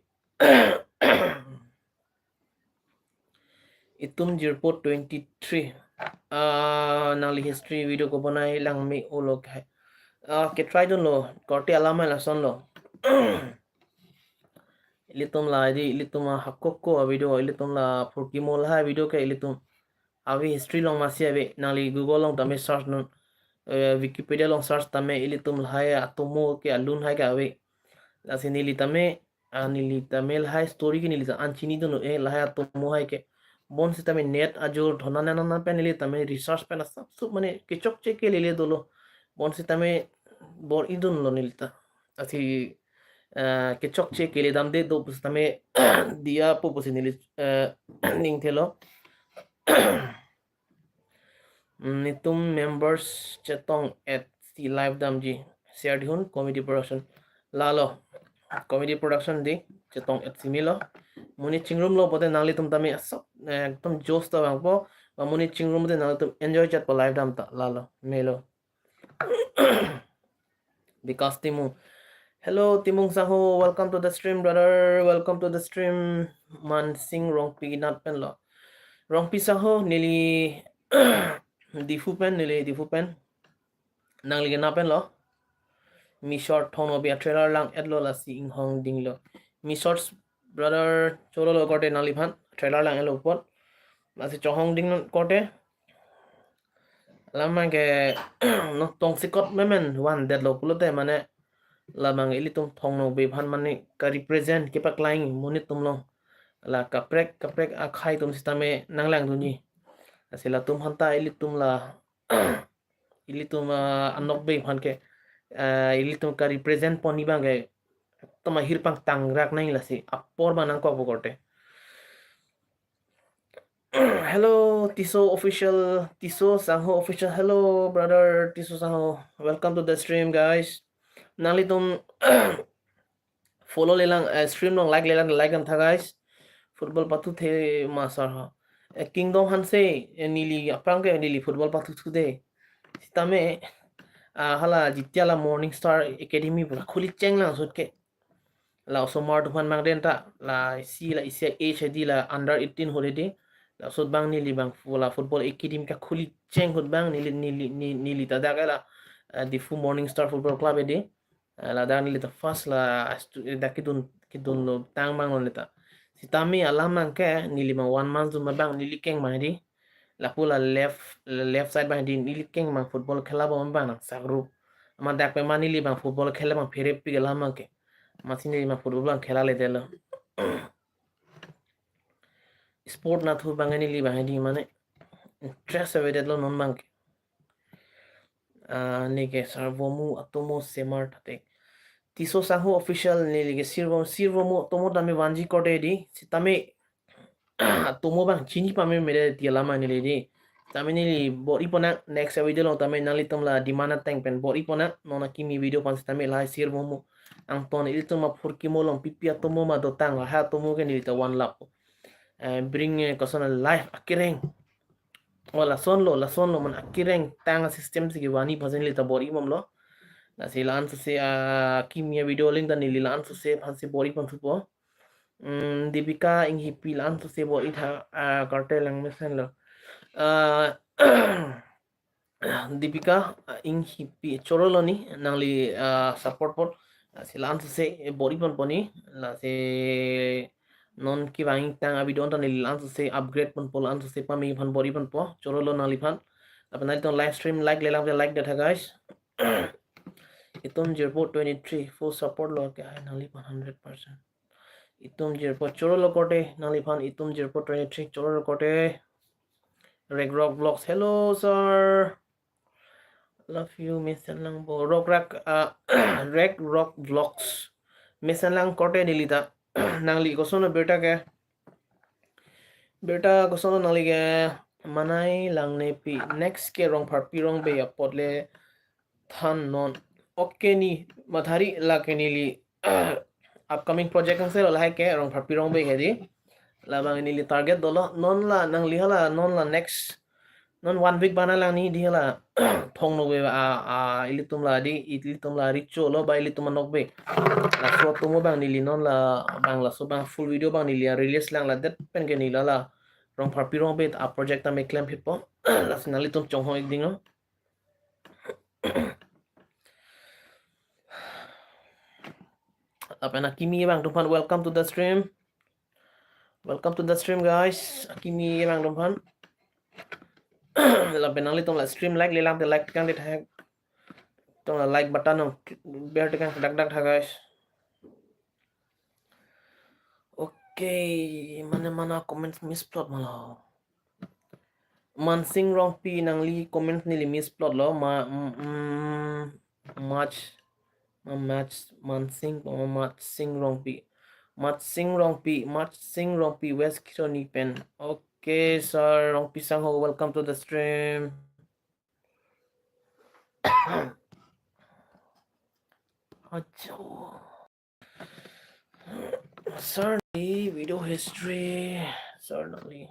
Itum jirpo twenty-three. Ah, nangli history video kobonai lang me-olo ke. Ah, ke-try dunlo, korte alam lason lo. Ilitum la di, ilitum a hakoko a video, ilitum la phurkimo lahai video ke ilitum ave, history along masi ave, nangli Google along tame search non, eh, Wikipedia along search tame ilitum lahai atomo ke alun hai ke ave. Lasi neli tame, ah, neli tame lahai story ke neli ta an chini dunlo, eh, lahai atomo hai ke. Bonsitame net ajor dhona nana pen neli tame research pen asap sup mane kechokche ke lele dolo. Bonsitame bor-i dunlo neli ta. Lasi, eh, kechokche kele damde do pusitame diya po pusi neli, eh, ning thelo. Mm, netum members chetong at si live damji. Serdihun comedy production. Lalo, comedy production di chetong at si melo. Monit chingrum lo pote nanglitum tame asap, eh, ekdom josh ta vangpo. Ba monit chingrum pote nanglitum enjoy chat po live dam ta. Lalo, melo. Because Timung. Hello, Timung Sangho. Welcome to the stream, brother. Welcome to the stream. Mansing Rongpi nat pen lo. Rongpi Sangho, neli Diphu pen, neli Diphu pen. Nangli ke na pen lo. Mi short thong nobi a trailer lang-et lo lasi inghong dinglo. Mi shorts brother cholo lo korte nangliphan. Trailer lang-et lo apot. Lasi chonghong ding korte. Labang ke no tongsekot memen van det lo pulote mane labang ilitum thong nobi aphan mane ka-represent kepaklang monit atum along. La kaprek kaprek akhai atum sitame nanglang dunji. Lasi latum aphanta ilitum la ilitum, ah, anokbe aphan ke, ah, ilitum ka-represent pon abang ke, toma hir pangtang rak nang lasi apor abang nangkok po korte. Hello, Tisso Official, Tisso Sangho Official. Hello, brother Tisso Sangho. Welcome to the stream, guys. Nanglitum follow lelang, eh, stream along like lelang, like dam tha, guys. Football pathu the masar ha. Eh, Kingdom Hanse, eh, neli aphrang ke neli football pathu thu de. Sitame, ah, hala jitya la Morning Star Academy pura khuli cheng lang sut ke. La osomar atum aphan mang den ta, la isi la isi age di la under eighteen hore di. Laso abang neli abang fu-, la football academy kakhuli cheng ahut abang neli, neli, ni-, neli ta dak la, eh, Diphu Morning Star Football Club di. Eh, ladak neli ta first la stu-, dak kedun, kedun lo tang abang lo neli ta. Sitame alam abang ke neli abang one month jum abang neli keng abang di. Lapu la left, left side abang di neli keng abang football khela abang abang nang sakrup. Amat dak pen ma neli abang football khela abang pherepik alam abang ke. Amatsi neli abang football abang khela le det lo. Sport nathu abang neli abang di mane interest avedet lo non abang ke. Ah, neli ke Sirvomu atomo semar thate. Tisso Sangho Official neli ke Sirvo-, Sirvomu atomo tame vanji korte di. Sitame atomo abang chini pame mede ti alam neli di. Tame neli bor-i ponnang next video along tame nanglitum la demand ateng pen bor-i ponnang non akimi video aphan sitame lahai Sirvomu angton ilitum aphurkimo along pipi atomo ma dotang lahai atomo ke neli ta van lap. Eh, bring, eh, koson live akereng. Oh, lasonlo, lasonlo, mane akireng tang a-system si kevangji aphansi neli ta bor-i bomlo. Lasi la-an sose, ah, kimi a-video link ta neli la-an sose aphansi bor-i pon thupo. Hmm, Deepika Inghipi la-an sose bor-i tha, ah, korte lang mesenlo. Ah, Deepika, ah, Inghipi chorolo ni, nangli, ah, support apot, ah, lasi la-an sose, eh, bor-i ponpo ni, lasi non kevang tang a-video ta neli la-an sose upgrade ponpo, la-an sose pame aphan bor-i ponpo, chorolo nangliphan. Lapen nanglitum live stream like lelang te like det tha guys. Itum Jirpo twenty-three full support lo ke hai nangliphan hundred percent. Itum Jirpo chorolo korte, nangliphan Itum Jirpo twenty-three chorolo korte. Rek Rock Vlogs, hello sir. Love you, mesen lang bo. Rock Rock, ah, Rek Rock Vlogs. Mesen lang korte neli ta. Nangli koson birta ke. Birta koson nangli ke manai lang ne pi. Next ke Rongpharpi Rongbe apot le than non. Okay ni, mathari lake neli upcoming project angse lo lahai ke Rongpharpi Rongbe ke di. Labang neli target dolo, non la nangli hala, non la next, non one week bana lang ni di hala, Thong Nokbe a, a, ilitum la di, ilitum la reach lo ba ilitum anokbe. Laso atum abang neli non la, bang laso abang full video abang neli release lang la det pen ke neli la, Rongpharpi Rongbe a project ta me klem phitpo. Lasi nanglitum chonghong ik dinglo. Lapen akimi abang atum aphan, welcome to the stream. Welcome to the stream, guys. Akimi abang atum aphan. Lapen nanglitum la stream like lelang te like kang det hek. Tong la like button nang ber te kang dak dak tha, guys. Okay, mane mane comment miss plot malo. Mansing Rongpi, nangli comment neli miss plot lo. Ma, mm, mm, Mach, ma, Mach, Mansing, ma, Mansing Rongpi. Mansing Rongpi, Mansing Rongpi, West Kheroni pen. Okay, sir, Rongpi sangho, welcome to the stream. Acha. Sir nangli video history. Sir nangli.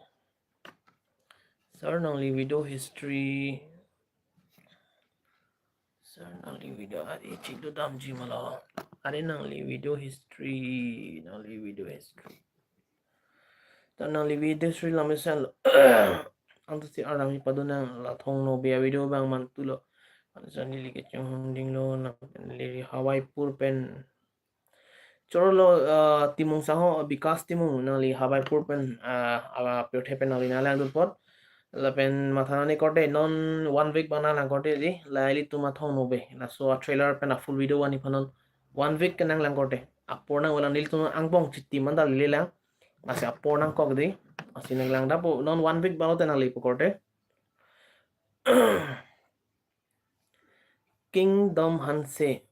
Sir nangli video history. Sir nangli video ari chiklo damji malo. Ari nangli video history. Nangli video history. Ta nangli video history lam mesen lo. Antu si aram hi padu nang la Thong Nokbe a video abang mantu lo. Antu si neli ke chonghong dinglo, nang pen neli Hawaipur pen. Chorolo, ah, Timung sangho, Bikas Timung, nangli Hawaipur pen, ah, ah, pirthe pen nangli nanglang dun apot. Lapen matha nani korte non one week bana lang korte di, la ilitum a Thong Nokbe. Laso a trailer pen a full video vangji aphan non one week ke nanglang korte. Apor nang ulang nelitum angbong chiti manda lele lang. Lasi apor nangkok di. Lasi nanglang dapo non one week balo te nanglepo korte. Kingdom Hanse.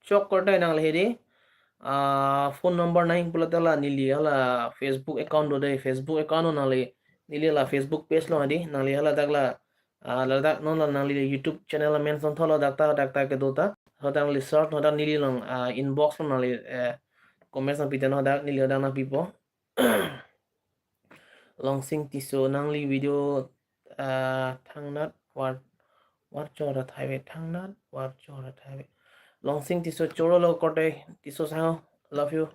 Chok korte nangli hedi. Ah, phone number nang pulote la neli hala Facebook account do de, Facebook account do nangli, neli la Facebook page lo hedi, nangli hala dak la, ah, ladak non la nangli YouTube channel mention tholo dak ta, dak ta kedo ta. Hadak nangli search hadak neli along, ah, inbox lo nangli, eh, comments nangpi te non hadak neli hadak nangpipo. Longsing Tisso nangli video, ah, thangnat var, var chora thaive, thangnat var chora thaive. Longsing Tisso chorolo korte, Tisso sangho, love you.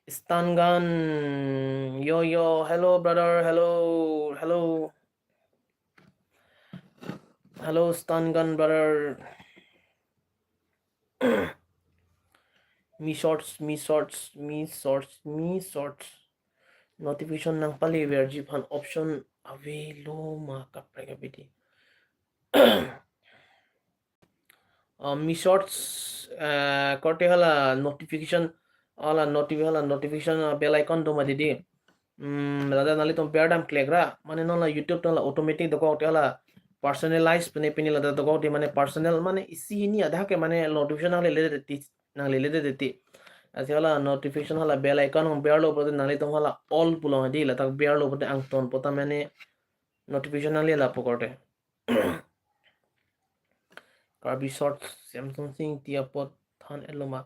Stan Gun, yo, yo, hello brother, hello, hello. Hello, Stan Gun brother. Mi shorts, mi shorts, mi shorts, mi shorts. Notification nangpale verji aphan option avelo ma kaprek abidi. Ah, mi shorts, ah, korte hala notification, hala notifi-, hala notification, ah, bell icon do ma didi. Hmm, ladak nanglitum ber dam klek ra, mane non la YouTube non la automatic dokok te hala personalize pine pine ladak dokok te mane personal mane isi hini adak ke mane notification nanglele te ti, nanglele te ti. Lasi hala notification hala bell icon nang berlo pulote nanglitum hala all pulo hedi ladak berlo pulote angton pota mane notification nangle lapo korte. Karbi Shorts, Samson Sing Ingti apot than-et lo ma.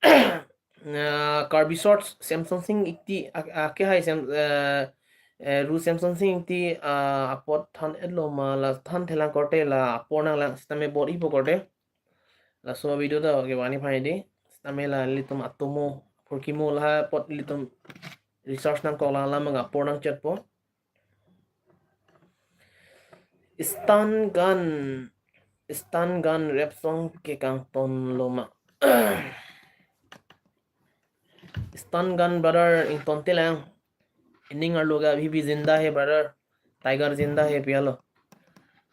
Ah, Karbi Shorts, Samson Sing Ingti, ah, ah, ke hai Sam, eh, Eh, Ru Samson Sing Ingti, ah, apot than-etlo ma, la than thelang korte, la apor nanglang sitame bor-ipo korte. Laso video ta kevang ni phai di. Sitame la ilitum atomo, phurkimo la apot ilitum research nangkok lang, alam abang apor nangchetpo. Stun gun, stun gun rap song ke kangtonlo ma? Stun gun brother ingtonte lang. Ining arlo ke abhi bhi zinda hai brother. Tiger zinda hai pi alo.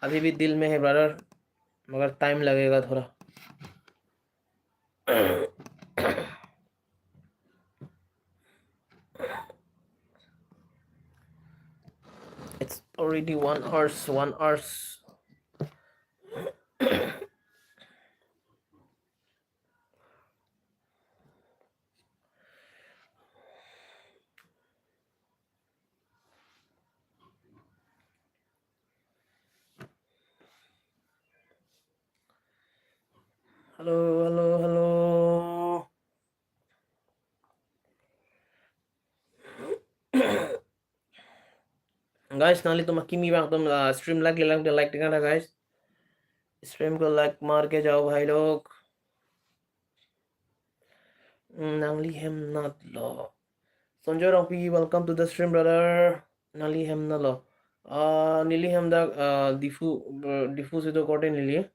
Abhi bhi dil mein hai brother. Magar time lagega thoda. It's already one hours, one hours. Hello, hello, hello. Guys, nanglitum akimi abang atum, ah, stream like, like, like, like, guys. Stream ko like mar ke jao bhai log. Hmm, nangli hem natlo. Sanjoy Rongpi, welcome to the stream, brother. Nangli hem natlo. Ah, neli hem dak, ah, Diphu, uh, Diphu si do korte neli.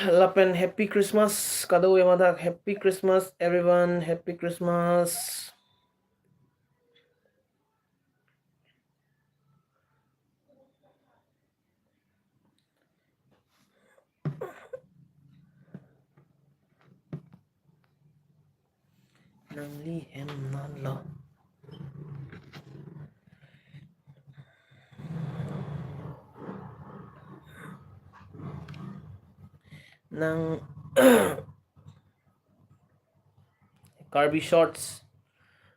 Lapen Happy Christmas, kadokave mathak, Happy Christmas, everyone, Happy Christmas. Nangli hem natlo. Nang Karbi Shorts.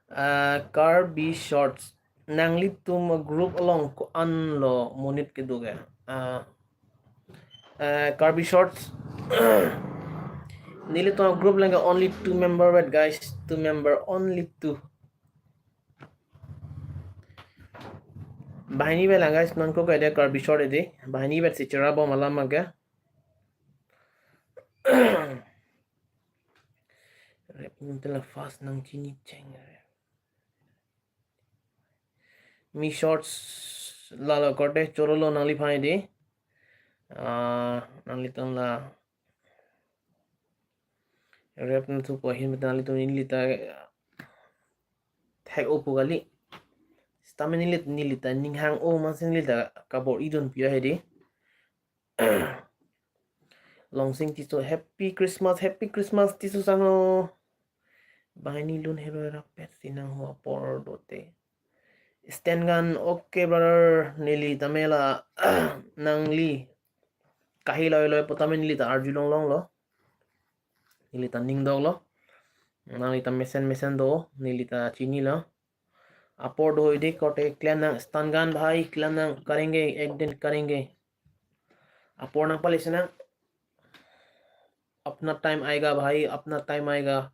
Ah, Karbi Shorts. Nanglitum group along ko-anlo monit kedo ke? Ah, ah, Karbi Shorts. Nelitum group lang ke only two member vet, guys. Two member, only two. Banghini vet lang, guys, non ko ke de Karbi Short edi. Banghini vet si chera bom alam abang ke. Rap nung tela fast nangchini cheng. Mi Shorts lalo korte chorolo nangliphan edi. Ah, nanglitum la rap nangthupo ahin nanglitum neli ta thek-opo kali. Sitame neli, neli ta ninghang-o amatsi neli ta kabor-idunpi ra hedi. Longsing Tisso, Happy Christmas, Happy Christmas Tisso sangho. Banghini lun heroi rapet si nangho apor dote. Stand gun, okay brother, neli tame la nangli kahi loi loi pu tame neli ta arjulong longlo. Neli ta ningdoklo. Nangli ta mesen mesen do, neli ta chinilo. Apor do hoi de korte, klemnang stun gun bhai, klemnang, karenge, ek din karenge. Apor nangpale sinang. Apna time aayega bhai, apna time aayega.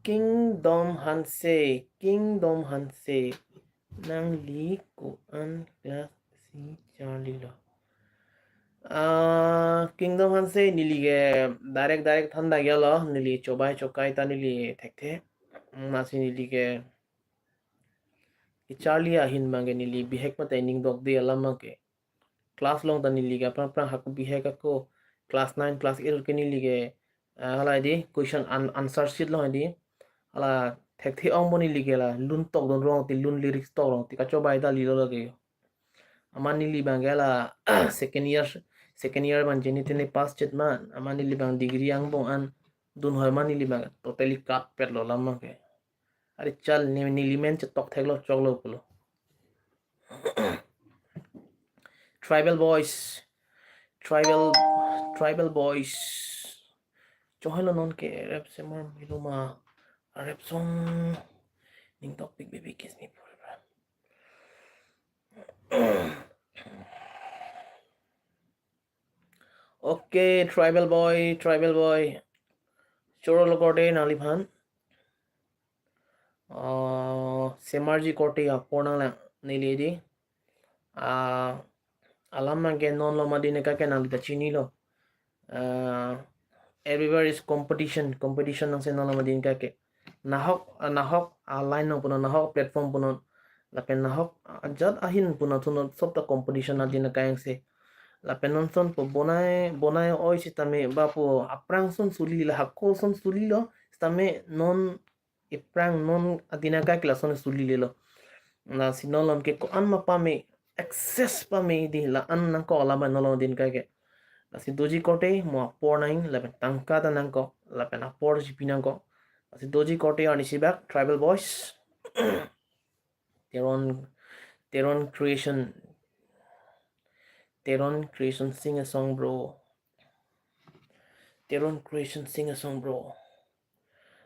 Kingdom Hanse, Kingdom Hanse, nangli ko-an class si charlilo? Ah, Kingdom Hanse, neli ke direct direct than dagya lo, neli chobai chokai ta neli thekthe. Amatsi neli ke kecharli ahin abang ke neli bihek mate ningdok de alam abang ke. Class along ta neli ke aphrang aphrang hako bihek ako, class nine, class eight ke neli ke, ah, hala di question an-, answer sheet along di hala thekthe ongpo neli ke la lun tokdun rong ti, lun lyrics tok rong ti kachobai dalilo lake. Amat neli abang ke la second year, second year abang jeni tene pass chet ma, amat neli abang degree angbong an dun hoi ma neli abang totally cut petlo alam abang ke. Are chal, ne, nelimen chetok theklo, choklo pulo. Tribal boys. Tribal, tribal boys. Chohelo non ke rap semor miluma. Rap song. Ning topic baby kiss me forever. Okay, tribal boy, tribal boy. Choro lo korte nangliphan. Ah, semarji korte apor nanglang neli di. Ah, alam nangke non lo madin ka ke nangli ta chinilo. Ah, everywhere is competition, competition nangsi non lo madin ka ke. Nahok, ah, nahok, ah, line nang punon, nahok platform punon. Lapen nahok, ah, jat ahin punon thunot sop ta competition adin ka yang se. Lapen non son po bonai, bonai oi sitame ba po aphrang son sulilo, hako son sulilo, sitame non iphrang non adin ka ke lason sulilelo. Lasi non lom ke ko-an ma pame, access pame di la-an nangkok alam non lom adin ka ke. Lasi doji korte mo apor nang, lapen tangka ta nangkok, lapen apor jipi nangkok. Lasi doji korte arnisi bak, tribal boys. Teron, Teron Creation. Teron Creation, sing a song, bro. Teron Creation, sing a song, bro.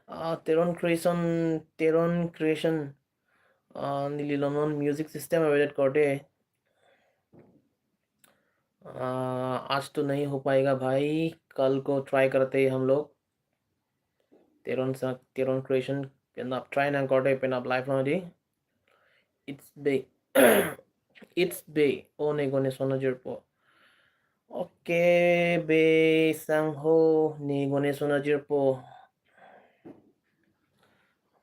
Ah, Teron Creation, Teron Creation. Ah, neli lo non music system update korte. Ah, आज तो नहीं हो पाएगा भाई, कल को try करते हैं हम लोग। Teron sa, Teron Creation, penap try nang korte, penap live nang di. It's Bey. It's Bey. O ne Ganesh Sona jirpo. Okay, Bey Sangho, ne Ganesh Sona jirpo.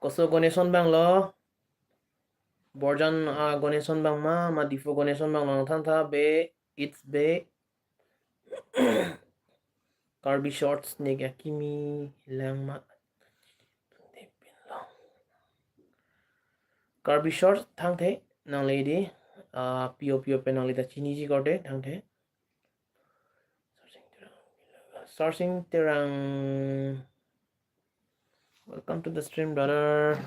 Koso Ganesh Son bang lo. Borjan, ah, Ganesh Son bang ma, ma Diphu Ganesh Son bang lo nangthan tha, Bey, it's Bey. Karbi Shorts ne kya kimi lang ma. Karbi Shorts thangthe nangli di, ah, pio pio pen nangli ta chiniji korte thangthe. Sarsing Terang. Welcome to the stream, brother.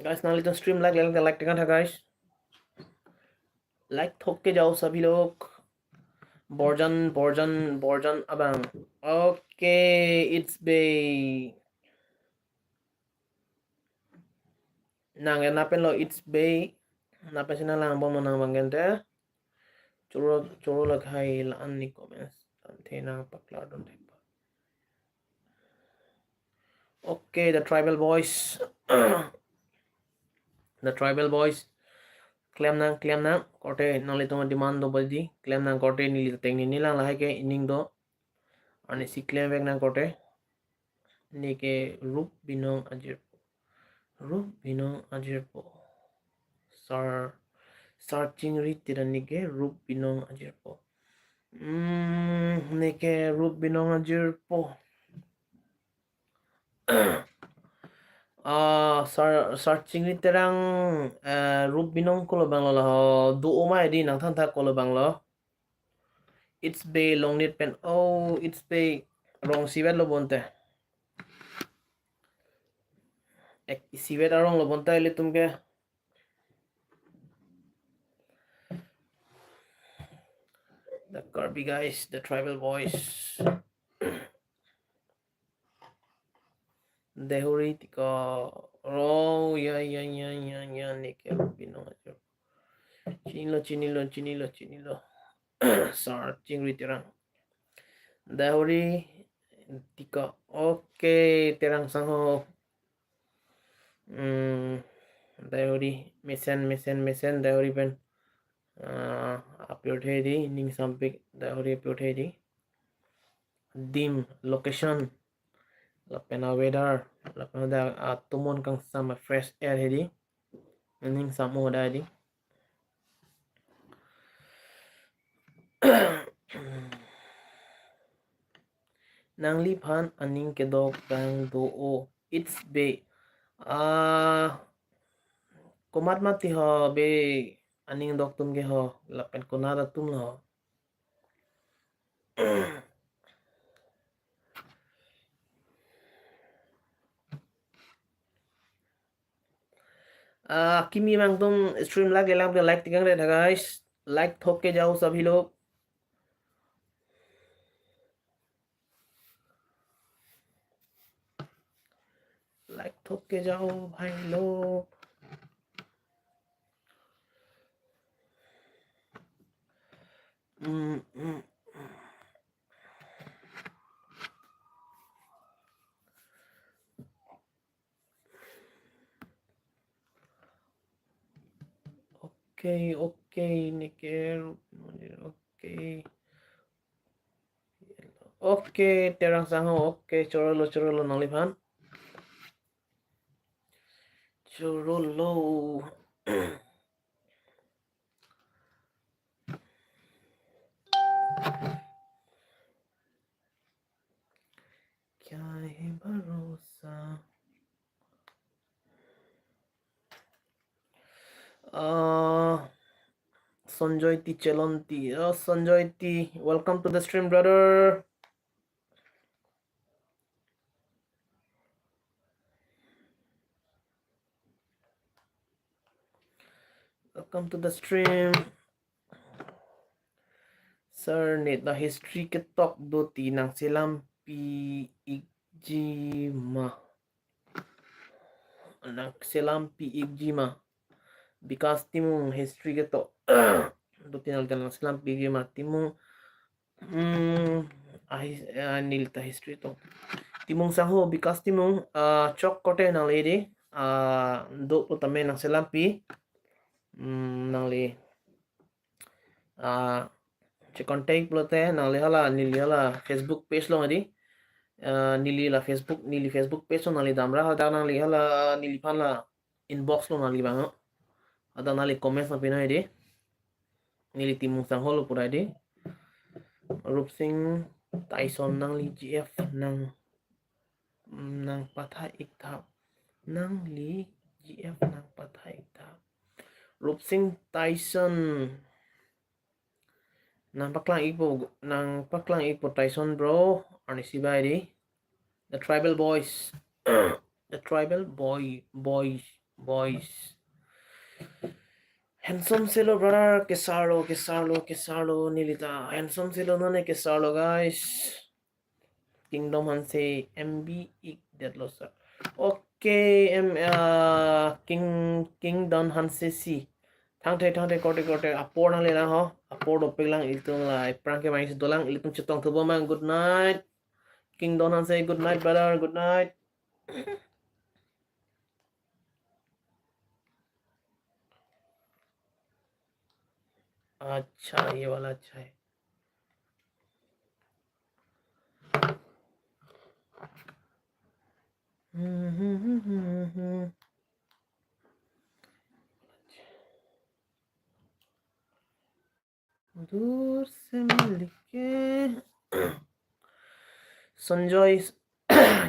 Guys, nanglitum stream like, like, like, like, guys. Like thok ke jao sabhi log. Borjan, Borjan, Borjan abang. Okay, it's Bey. Nang ya napen lo, it's Bey. Napen si nang lang bom nang bang gente. Choro, choro lakhai la-an ni comments. Tangte nang paklar dun thek. Okay, the tribal boys. The tribal boys. Klem nang, klem nang. Korte nanglitum demand do badi. Klem nang korte neli teng ni nilang lahai ke ining do. Arnisi klem vek nang korte. Ne ke Rup Binong ajirpo. Rup Binong ajirpo. Sar, Sar Chingri Terang ne ke Rup Binong ajirpo. Hmm, ne ke Rup Binong ajirpo. Ah, Sar, Sar Chingri Terang, eh, Rup Binong kolo bang lo la ho. Do-o ma di nangthan tha kolo bang lo. It's Bey Longnit pen. Oh, it's Bey. Rong isivet lo bonte. Ek isivet arong lo bonta ilitum ke. The Karbi guys, the tribal boys. Dehuri tiko. Oh, ya, ya, ya, ya, ya, ne ke Rup Binong ajo. Chinilo, chinilo, chinilo, chinilo. Sar Chingri Terang. Dehuri tiko. Okay, Terang sangho. Hmm, Dehuri mesen, mesen, mesen, Dehuri pen. Ah, upload he di, ning sampik, Dehuri upload he di. Dim, location, lapen a weather, lapen da atomon kangsam a fresh air he di. Ning samo da di. Nangliphan aning kedok dang do-o. It's Bey. Ah, komat mati ho Bey, aning dok atum ke ho, lapen konat atum lo ho. आ, किमी मांगतुम stream like ले लांग, like टिकंग रे था guys। Like ठोक के जाओ सभी लोग। Like ठोक के जाओ भाई लोग। हम्म, हम्म। Okay, okay, Niker, okay. Okay, Terang Sangho, okay, chorolo, chorolo, nangliphan. Chorolo. क्या है भरोसा? Uh, Sanjoy T Chelonti. Oh, Sanjoy T, welcome to the stream, brother. Welcome to the stream. Sir, ne ta history ketok do ti nangselampi ikji ma. Nangselampi ikji ma. Because Timung history ketok do ti nang, nangselampi ikji ma. Timung, hmm, ah, his-, ah, neli ta history to. Timung Sangho, because Timung, ah, chok korte nangli di, ah, do putame nangselampi. Hmm, nangli. Ah, che contact pulote nangli hala, neli hala Facebook page along di. Ah, neli la Facebook, neli Facebook page along nangli damra, hadak nangli hala, neliphan la inbox along nangli bang. Hadak nangli comments nangpi nang di. Neli Timung Sangho lo pura di. Rupsing Tyson, nangli G F nang, nangpatha ik tha. Nangli G F nangpatha ik tha. Rupsing Tyson. Nangpaklang ikpo, nangpaklang ikpo Tyson bro, arnisi bai di. The Tribal Boys. The Tribal Boy, Boys, Boys. Handsome selo brother, kesarlo, kesarlo, kesarlo, neli ta handsome selo, nonke kesarlo guys. Kingdom Hanse M B ik detlo sir. Okay, em, ah, King, Kingdom Hanse si. Thangthe, thangthe, korte, korte. Apor nanglelang ho. Apor dopiklang, ilitum la aphrang ke mais dolang, ilitum chetong thupo mang. Good night. Kingdom Hanse, good night brother, good night. अच्छा, ये वाला अच्छा है। दूर से मिलके। Sanjoy,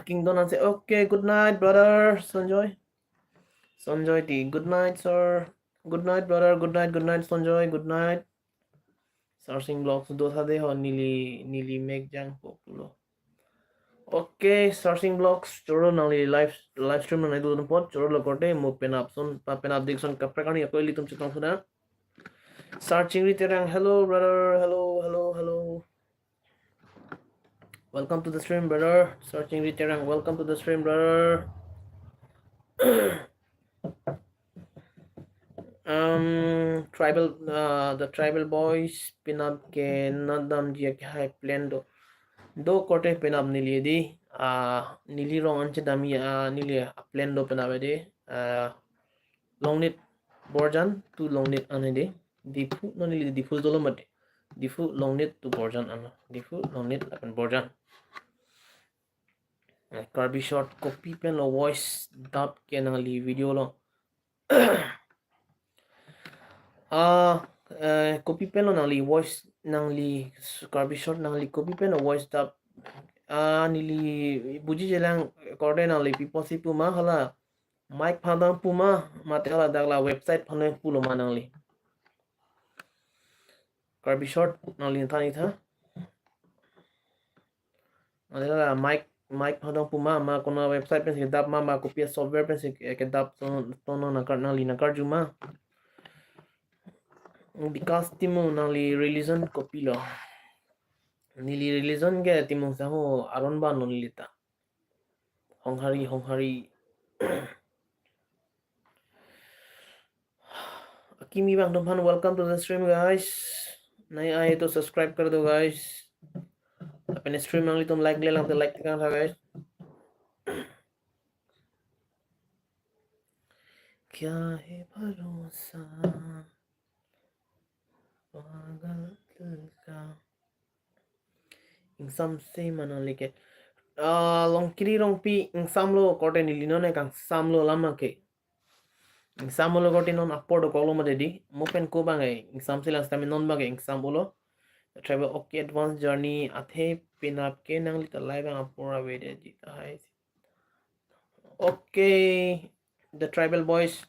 Kingdom Hanse, okay, good night brother Sanjoy. Sanjoy T, good night sir. Good night brother, good night, good night Sanjoy, good night. Searching Vlogs do tha de ho, neli, neli mek jangpo pulo. Okay, Searching Vlogs, choro nangli live, live stream nang nai do apot, chorolo korte, mo penap ason, pa penap dik ason kaprek arni ako ilitum chetong suna. Searching Riterang, hello brother, hello, hello, hello. Welcome to the stream, brother. Searching Riterang, welcome to the stream, brother. Um, tribal, uh, the Tribal Boys, penap ke nat damji ke hai plan do. Do korte penap neli di, ah, neli rong anche damji, ah, neli, ah, plan do penap di, ah, Longnit Borjan to Longnit an di. Diphu, non neli Diphu dolo mati. Diphu, Longnit to Borjan an. Diphu, Longnit lapen Borjan. Eh, Karbi Short, kopi pen lo voice dap ke nangli video lo? Ah, eh, kopi pen lo nangli voice, nangli s-, Karbi Short nangli kopi pen lo voice dap? Ah, neli buji jelang korte, nangli pi apotsi pu ma, hala mic aphan dam pu ma, mate hala dak la website aphan pulo ma nangli? Karbi Short nangli than ik tha. Nangli la mic, mic phadong pu ma, ma konat website pensi kedap ma, ma kopi software pensi ke-, kedap to, to non nangkar, nangli nangkarju ma. Bikash Timung, nangli religion kopilo? Neli religion ke Timung sangho aron ban lo neli ta. Honghari, Honghari. Akimi bang tumphan, welcome to the stream, guys. Nai ai to subscribe kar do, guys. Lapen stream nanglitum like le lang te like tekang tha, guys. Kya hai bharosa, pagal dil ka. Ingsamse ma nangli ke. Ah, Longkiri Rongpi, ingsamlo korte, neli non ne kangsamlo alam ke. Ingsamlo korte, non apor dokoklo mati di. Mo pen ko bang ai ingsamse lang sitame non bang ai ingsamlo. Travel, okay, advance journey, athe penap ke nangli ta lai bang apor ave de ji ta hai. Okay, the tribal boys.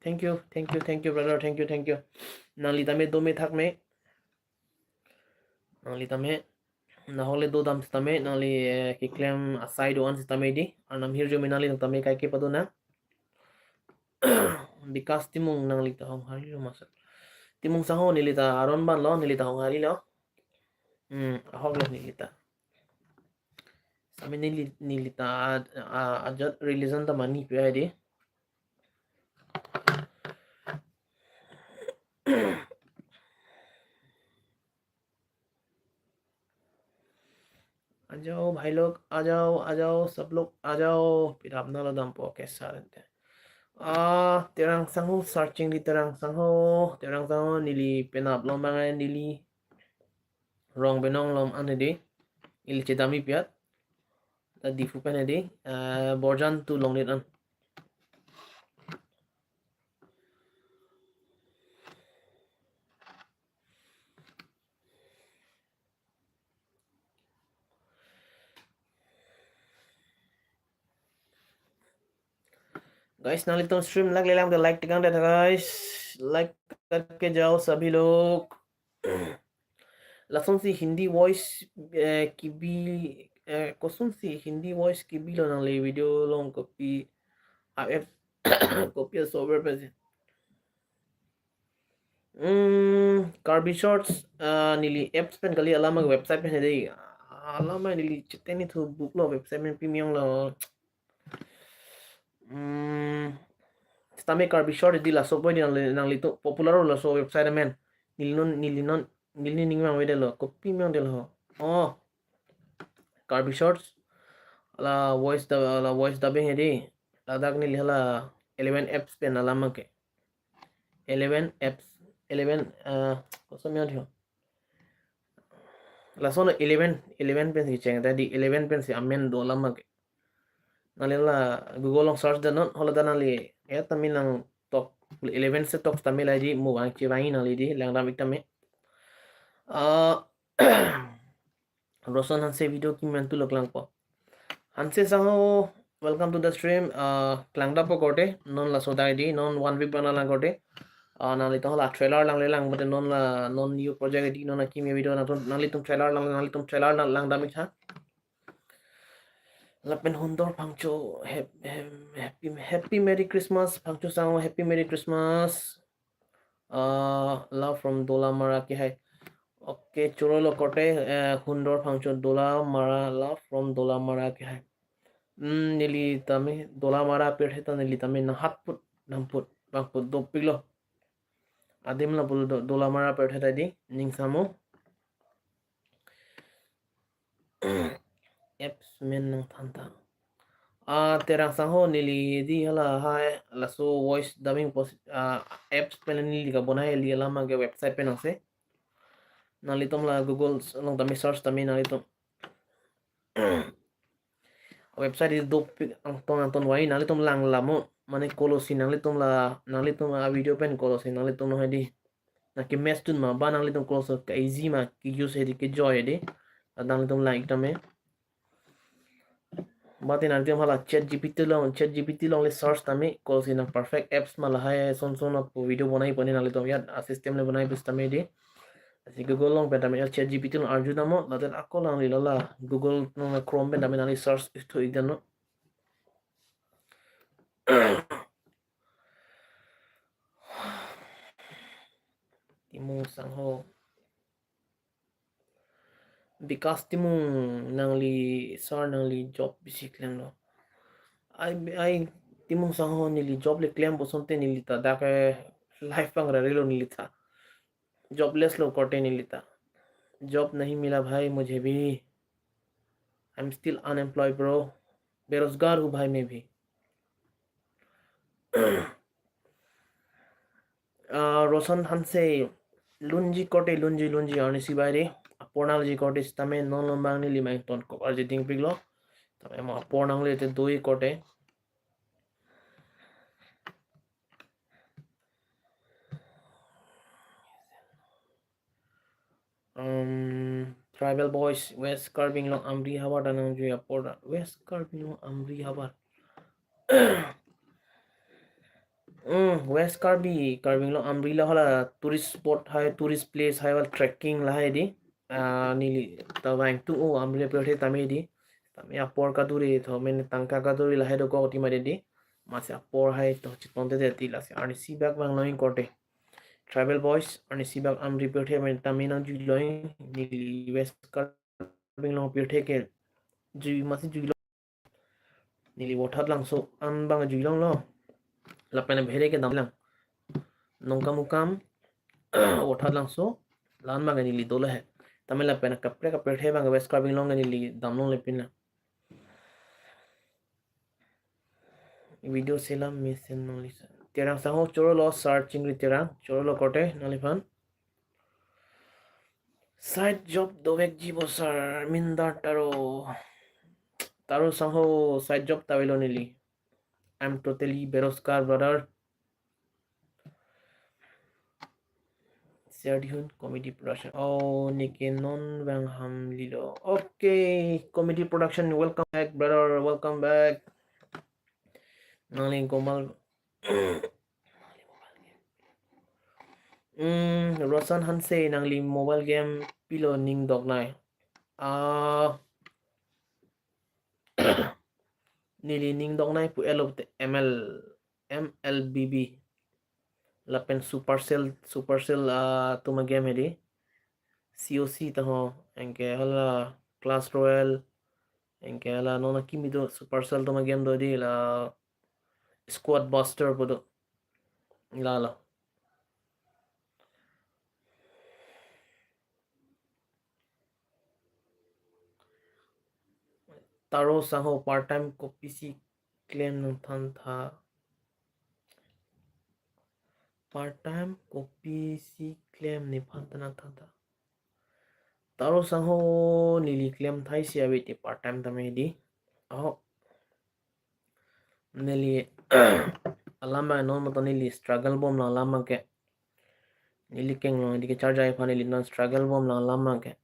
Thank you, thank you, thank you, brother. Thank you, thank you. Nangli tame dome thak me. Nangli tame, nahok le dodam sitame, nangli, eh, keklem asai do-an sitame di. Arnam hirjume nangli tame kaike pado na. Bikash Timung, nangli ta Honghari lo ma sir? Timung sangho, neli ta aron ban lo, neli ta Honghari lo. Hmm, ahok lo neli ta. Sami neli, neli ta a, a, ajat religion ta mani pe ai di. आ जाओ भाई लोग, आ जाओ, आ जाओ, सब लोग आ जाओ। Pirap nalo dampo ke sir ente. Ah, Terang sangho, searching di Terang sangho, Terang sangho, neli penap lo bang ai, neli Rongbinong lom an di. Ili chedam-i piat. Ta Diphu pen di. Eh, Borjan tu Longnit an. Guys, nanglitum stream like le lang te like tekang tha, guys. Like करके जाओ सभी लोग. Lasonsi Hindi voice, eh, kebi, eh, kosonsi Hindi voice kebilo nangli video along, kopi a apps, kopi a software pensi. Hmm, Karbi Shorts, ah, neli apps pen kali, alam ke website pen dei. Alam neli cheteni thu book lo, website pen pimi ong lo. Hmm, sitame Karbi Shorts di laso poi di nangli, nanglitum popular lo laso website amen. Neli non, neli non, neli ning mang ave de lo, kopi mang de lo. Oh, Karbi Shorts, la voice dub, la voice dubbing hedi. Ladak neli hala eleven apps pen alam ke. Eleven apps, eleven, eh, koson mi ho. Lason eleven, eleven pensi cheng ta di, eleven pensi amen do alam ke. Nangli la Google along search da non, hala ta nangli, ya, tame nangtok, eleven si tok tame la di, mo vang chevang nangli di, langdam ik tame. Ah, Roson Hanse video kimi an tu lo klangpo. Hanse sangho, welcome to the stream. Ah, klangdampo korte, non laso dai di, non one week bana lang korte. Ah, nanglitum la trailer lang le lang, but non la, non new project di, non akimi video nangtum, nanglitum trailer lang, nanglitum trailer lang, langdam ik tha. Lapen Hundor Phangcho, hap-, hem, happy, happy Merry Christmas, Phangcho sangho, happy Merry Christmas. Ah, love from Dolamara ke hai. Okay, choro lo korte, eh, Hundor Phangcho, Dolamara, love from Dolamara ke hai. Hmm, neli tame, Dolamara pirthe ta neli tame nanghat put, nangput, bangput dopik lo. Adim la pulo Do-, Dolamara pirthe ta di, ning samo. Apps men nangthan tha. Ah, Terang sangho, neli di hala hai, laso voice dubbing pos-, ah, apps pen neli kabonai, ili alam ke website pen ase. Nanglitum la Google along tame search tame nanglitum. Website di dopik angton angton vai, nanglitum lang lamo, mane kolosi nanglitum la, nanglitum a video pen kolosi nanglitum no hai di. Nangke-match dun ma, ba nanglitum kolosi ka easy ma, ke-use hedi, kejoi hedi. Nanglitum lang ik tame. Ba te nanglitum hala Chat G P T along, Chat G P T along le search tame, kolosi nang perfect apps ma lahai son son apo video bonai pon nanglitum ya, a system le bonai pon tame di. Lasi Google along pen tame, L chat G P T along arju damnon, lapen ako nangli lala Google nang Chrome pen tame nangli search ithu ik damnon. Timung Sangho. Bikas Timung, nangli sir, nangli job bisi klemlo? Ai, ai, Timung Sangho, neli job le klem pusonte neli ta dak, eh, life pangre relo neli ta. Jobless lo korte neli ta. Job nahi mila bhai mujhe bhi. I'm still unemployed, bro. बेरोजगार हूँ भाई मैं भी. Ah, Roshan Hanse, lunji korte, lunji, lunji, arnisi bai de. Apor nangji korte sitame non lomang neli main ton kok arji dingpiklo. Tame mo apor nangle te doi korte. Um, Tribal Boys, West Karbi Anglong Amri havar ta nangjui apor ta. West Karbi Anglong Amri havar. Hmm, West Karbi, Karbi Anglong Amri la hala tourist spot hai, tourist place hai, wal trekking lahai di. Ah, neli ta vangthu o Amri pirthe tame di. Tame apor kaduri tho, mene tangka kaduri lahai dokok ti made di. Masi apor hai to chiton te ti, lasi arnisi bak vanglo-ing korte. Tribal Boys, arnisi bak Amri pirthe pen tame nangjui lo-ing, neli West Karbi Anglong pirthe ke jui, masi juilo. Neli Vothatlangso an bang jui longlo. Lapen bhere ke damlang. Nongkamukam, Vothatlangso, la-an bang neli dolo he. Tame lapen kaprek kaprek he bang West Karbi Anglong neli damlongle pinlang. Video selam mesen nangli sir. Terang Sangho chorolo, sir Chingri Terang chorolo korte nangliphan. Side job dovekji bo sir, mindar Taro. Taro Sangho, side job ta avelo neli. I'm totally berozgar, brother. Share dihun Comedy Production. Oh, neke non vang ham lilo. Okay, Comedy Production, welcome back, brother. Welcome back. Nangli komal. Hmm, Roshan Hanse, nangli mobile game pilo ning doknei? Ah, neli ning doknei pu elo te M L, M L B B. Lapen Supercell, Supercell, ah, atum a-game hedi. C O C ta ho, anke hala Clash Royale, anke hala non akimi do, Supercell atum a-game do di, la Squad Buster pu do. Lalo. Taro Sangho, part time kopisi klem nangthan tha? Part time kopisi klem nephan ta nangthan tha? Taro Sangho, neli klem thai si ave te part time tame di. Oh. Neli alam abang non maton neli struggle bomlo alam abang ke. Neli kenglong di ke charge ai aphan neli non struggle bomlo alam abang ke.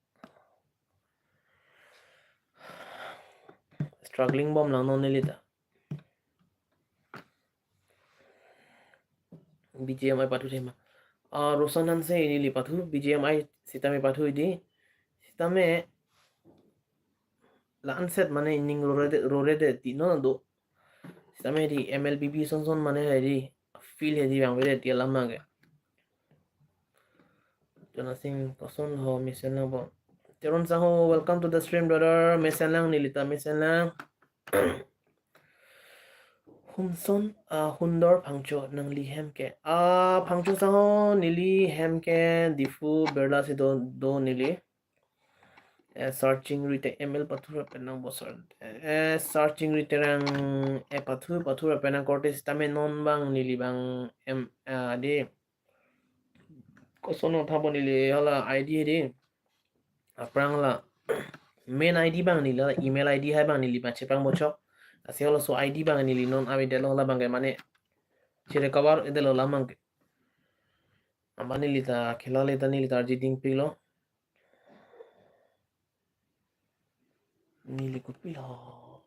Struggling bomlo non neli ta. B G M I pathu thema. Ah, Roshan Hanse, neli pathu, B G M I sitame pathu di. Sitame la-an set mane ining rore de, rore de ti non do. Sitame di M L B B son son mane hedi, feel hedi bang vede ti alam abang ke. Jona Singh, koson ho mesen lang bo? Teron Sangho, welcome to the stream, brother. Mesen lang, neli ta mesen lang. Humson, ah, Hundor Phangcho, nangli hem ke? Ah, Phangcho Sangho, neli hem ke Diphu Birla si do, do neli. Eh, searching rite M L pathu ra pen nang bo sir. Eh, searching rite rang, eh, pathu, pathu ra pen nang korte sitame non bang neli bang em, ah, di. Koson tha bo neli hala I D di. Aphrang la main I D bang neli la email I D hai bang neli bang chepang bochok. Lasi halaso I D bang neli non ave detlo, hala bang ke mane che-recover detlo alam abang ke. Ama neli ta khela le ta neli ta arji dingpiklo. Neli kopilo.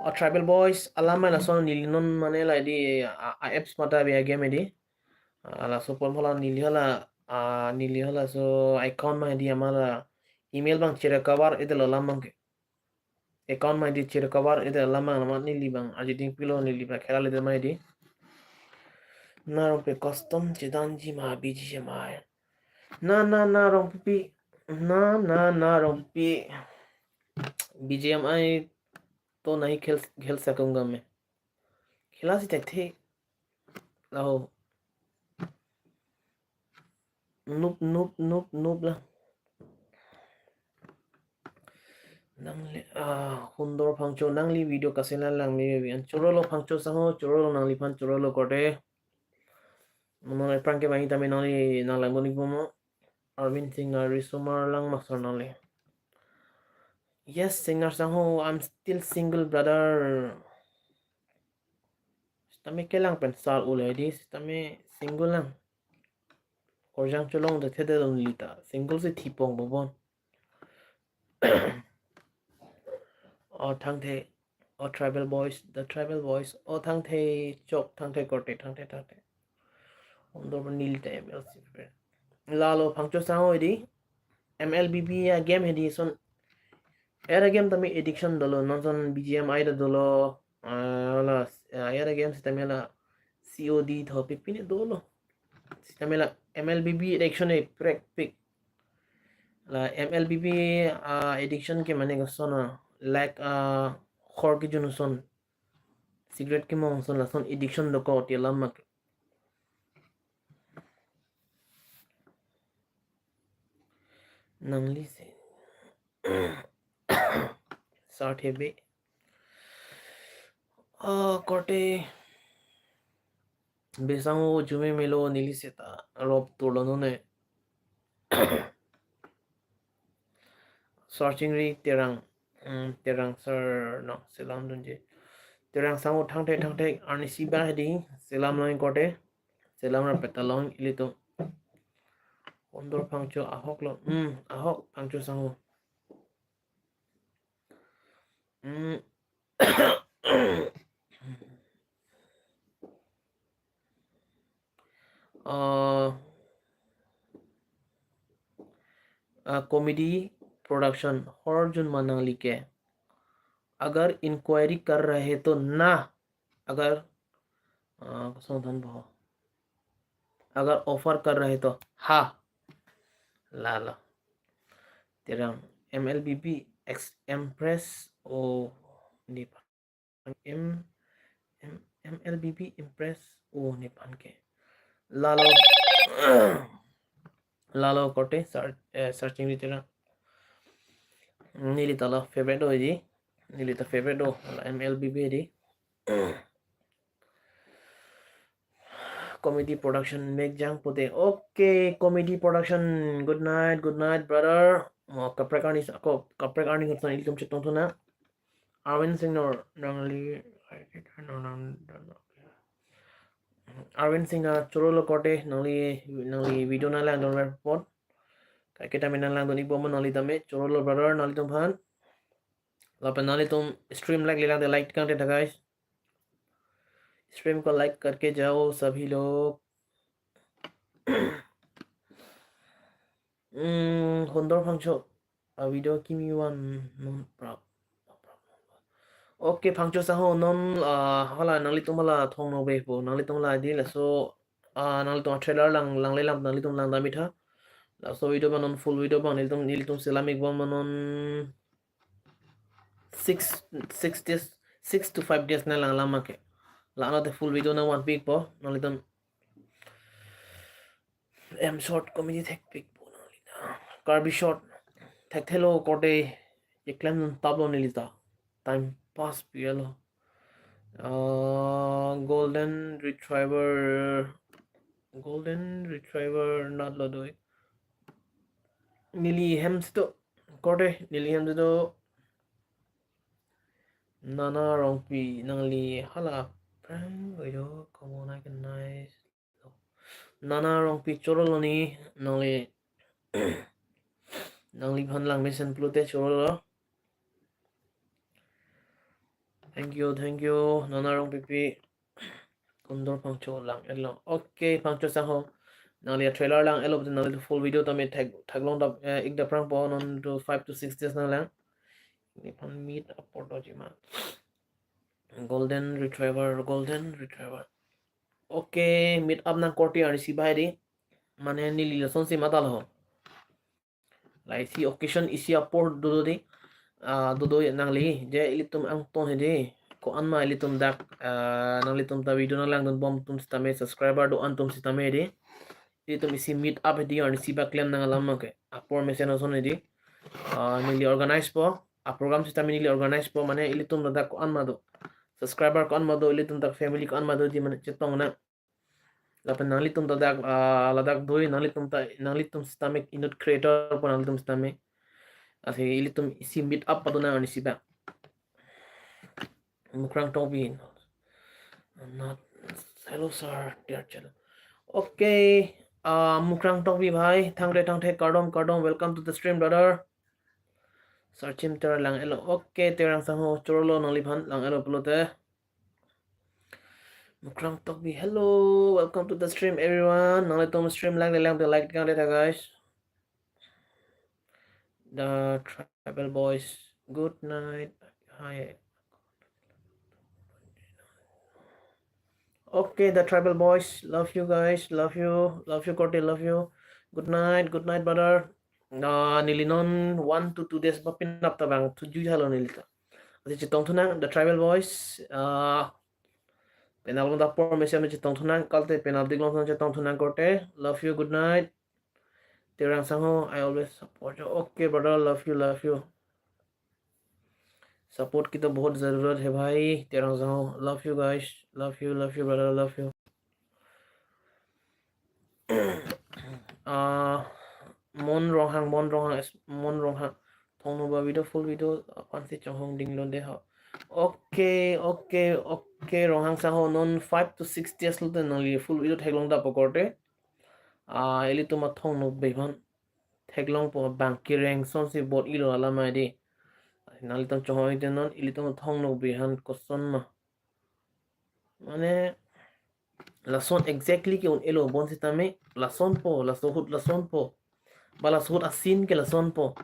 A Tribal Boys, alam mai lason neli non mane la di, a, a apps mate abi a game di. A, laso pon phola neli hala, a, neli halaso account mai di amala email abang cherecover-edetlo alam abang ke. Account mai di cherecover-edet alam abang, amat neli abang aji ding pilo neli abang khela-edet mai di. Na Rongpi custom chedanji ma B G M I. Na, na, na Rongpi. Na, na, na Rongpi. B G M I to nahi khel, khel sakong game. Khela si thekthe. Laho. Noob, noob, noob, noob la. Nangli, ah, Hundor Phangcho, nangli video kaselam lang me an. Chorolo Phangcho sangho, chorolo nangliphan chorolo korte. Mono ephrang ke bang tame nangli nang lang boni bomo. Arvind Singnar, Risomar Langmasar nangli. Yes, Singnar sangho, I'm still single, brother. Sitame kelang pen sar ule di, sitame single lang. Korjang cholong de thede dun lita. Single si thipong bobon. O thangthe, o Tribal Boys, the Tribal Boys, o thangthe chok, thangthe korte, thangthe, thangthe. Hundor neli te M L C. Lalo Phangcho sangho di, M L B B a game hedi son. Era game tame addiction dolo, non son B G M I ta dolo, ah, la, ah, era game sitame la C O D tho pipine dolo. Sitame la M L B B addiction e prekpik. La M L B B, ah, addiction ke mane koson a, like, ah, khor kejun son, cigarette kemong son, lason addiction dokok ti alam mak. Nangli si. Sar thebe. Ah, korte. Besang o jume melo neli seta rop turlo nune. Searching ri Terang, mm, Terang sir no, selam dunji. Terang sangho thangthe thangthe arnisi ba hedi, selam lang korte. Selam ra peta long ilitum. Hundor Phangcho ahok lo. Hmm, ahok Phangcho sangho. Hmm. Uh, uh, comedy production hor jun ma nangli ke. Agar inquiry kar rahe to na, agar, uh, kosong than bo. Agar offer kar rahe to ha. Lalo. Terang M L B B X Empress o Nephan M, M, M L B B Impress o Nephan ke. Lalo, lalo korte search, eh, searching di Terang. Neli ta la favorite do di. Neli ta favorite do la M L B B di. Comedy production mek jang pote. Okay, comedy production. Good night, good night, brother. Mo kaprek arni sa-, ko kaprek arni ngut san ilitum chetong thuna. Arvind Singnar nangli, Arvind Singnar chorolo korte nangli, nangli video nanglang don report. Kaiketa me nanglang don ibo mo nangli tame chorolo brother nanglitumphan. Lapen nanglitum stream like lelang de like kang te tha guys. Stream ko like karke jao sabhi log. Hmm, Hundor Phangcho. A video kimi one non prap. Okay, Phangcho sangho non, ah, hala nanglitum hala thong no be po. Nanglitum la di laso, ah, nanglitum trailer lang, lang le lang nanglitum lang dam itha. Laso video abang non full video abang nelitum, nelitum selam ik bom non six, six days, six to five days na lang lama ke. La ano te full video nangvanpik po, nanglitum M short comedy thekpik po nanglita. Karbi short thekthelo korte, eklem non tablo nelita. Time pass pilo. Ah, golden retriever, golden retriever natlo doi. Neli hem sito korte, neli hem sito. Nana Rongpi nangli hala prank video komo na ke nice. Nana Rongpi chorolo ni nangli, nangliphan lang mesen pulote chorolo. Thank you, thank you, Nana Rongpipi. Kundor Phangcho lang-etlo. Okay, Phangcho sangho. Nangli trailer lang-etlo, nangli full video tame thek, theklong dap, eh, ik daprangpo non to five to six days nanglang. Nephan meet up apor doji ma. Golden Retriever, Golden Retriever. Okay, meet up nangkorte arnisi ba hedi. Mane neli lasonsi matha lo ho. Lahai isi occasion isi apor dodo di. Ah, dodo nangli, je ilitum angton hedi. Ko-an ma ilitum dak, ah, nanglitum ta video nanglangdunbom atum sitame, subscriber do-an atum sitame hedi. Ilitum isi meet up hedi arnisi ba klem nang alam ke. Apor mesen ason hedi. Ah, neli organize po. A program sitame neli organize po, mane ilitum ladak ko-an ma do. Subscriber ko-an ma do, ilitum dak family ko-an ma do di mane chetong nang. Lapen nanglitum ta dak, ah, ladak doi nanglitum ta, nanglitum sitame inut creator po nanglitum sitame. Lasi ilitum isi meet up pado nang arnisi ba. Mukrang Tokbi. Not, hello sir, dear channel. Okay, ah, Mukrang Tokbi bhai, thangre thangthe kardom kardom, welcome to the stream, brother. Sarchim Tera lang-etlo. Okay, Terang sangho chorolo nangliphan lang-etlo pulote. Mukrang Tokbi, hello, welcome to the stream, everyone. Nanglitum stream lang-le lang te like kang de tha, guys. The Tribal Boys, good night. Hi. Okay, the Tribal Boys, love you guys, love you, love you, Korte, love you. Good night, good night, brother. Ah, neli non one to two days ba penap ta bang thuju halo neli ta. Lasi chetong thunang, the Tribal Boys. Ah, penap long ta apor mesen chetong thunang, kalte penap dik long chetong thunang, Korte. Love you, good night. Terang sangho, I always support you. Okay, brother, love you, love you. Support ki to bahut zarurat hai bhai, Terang sangho. Love you guys. Love you, love you, brother, love you. Ah, Mon Ronghang, Mon Ronghang, es-, Mon Ronghang. Thongno ba video, full video aphansi chonghong dinglo de ho. Okay, okay, okay, Ronghang sangho, non five to six days lote nangli full video theklong dap korte. Ah, ilitum athong nokbe aphan theklongpo, bang kereng asonsi bor-ilo alam hedi. Nanglitum chonghoi te non, ilitum athong nokbe aphan koson ma. Mane, lason exactly ke un-elo bonsitame, lasonpo, laso ahut lasonpo. Ba laso ahut a-scene ke lasonpo.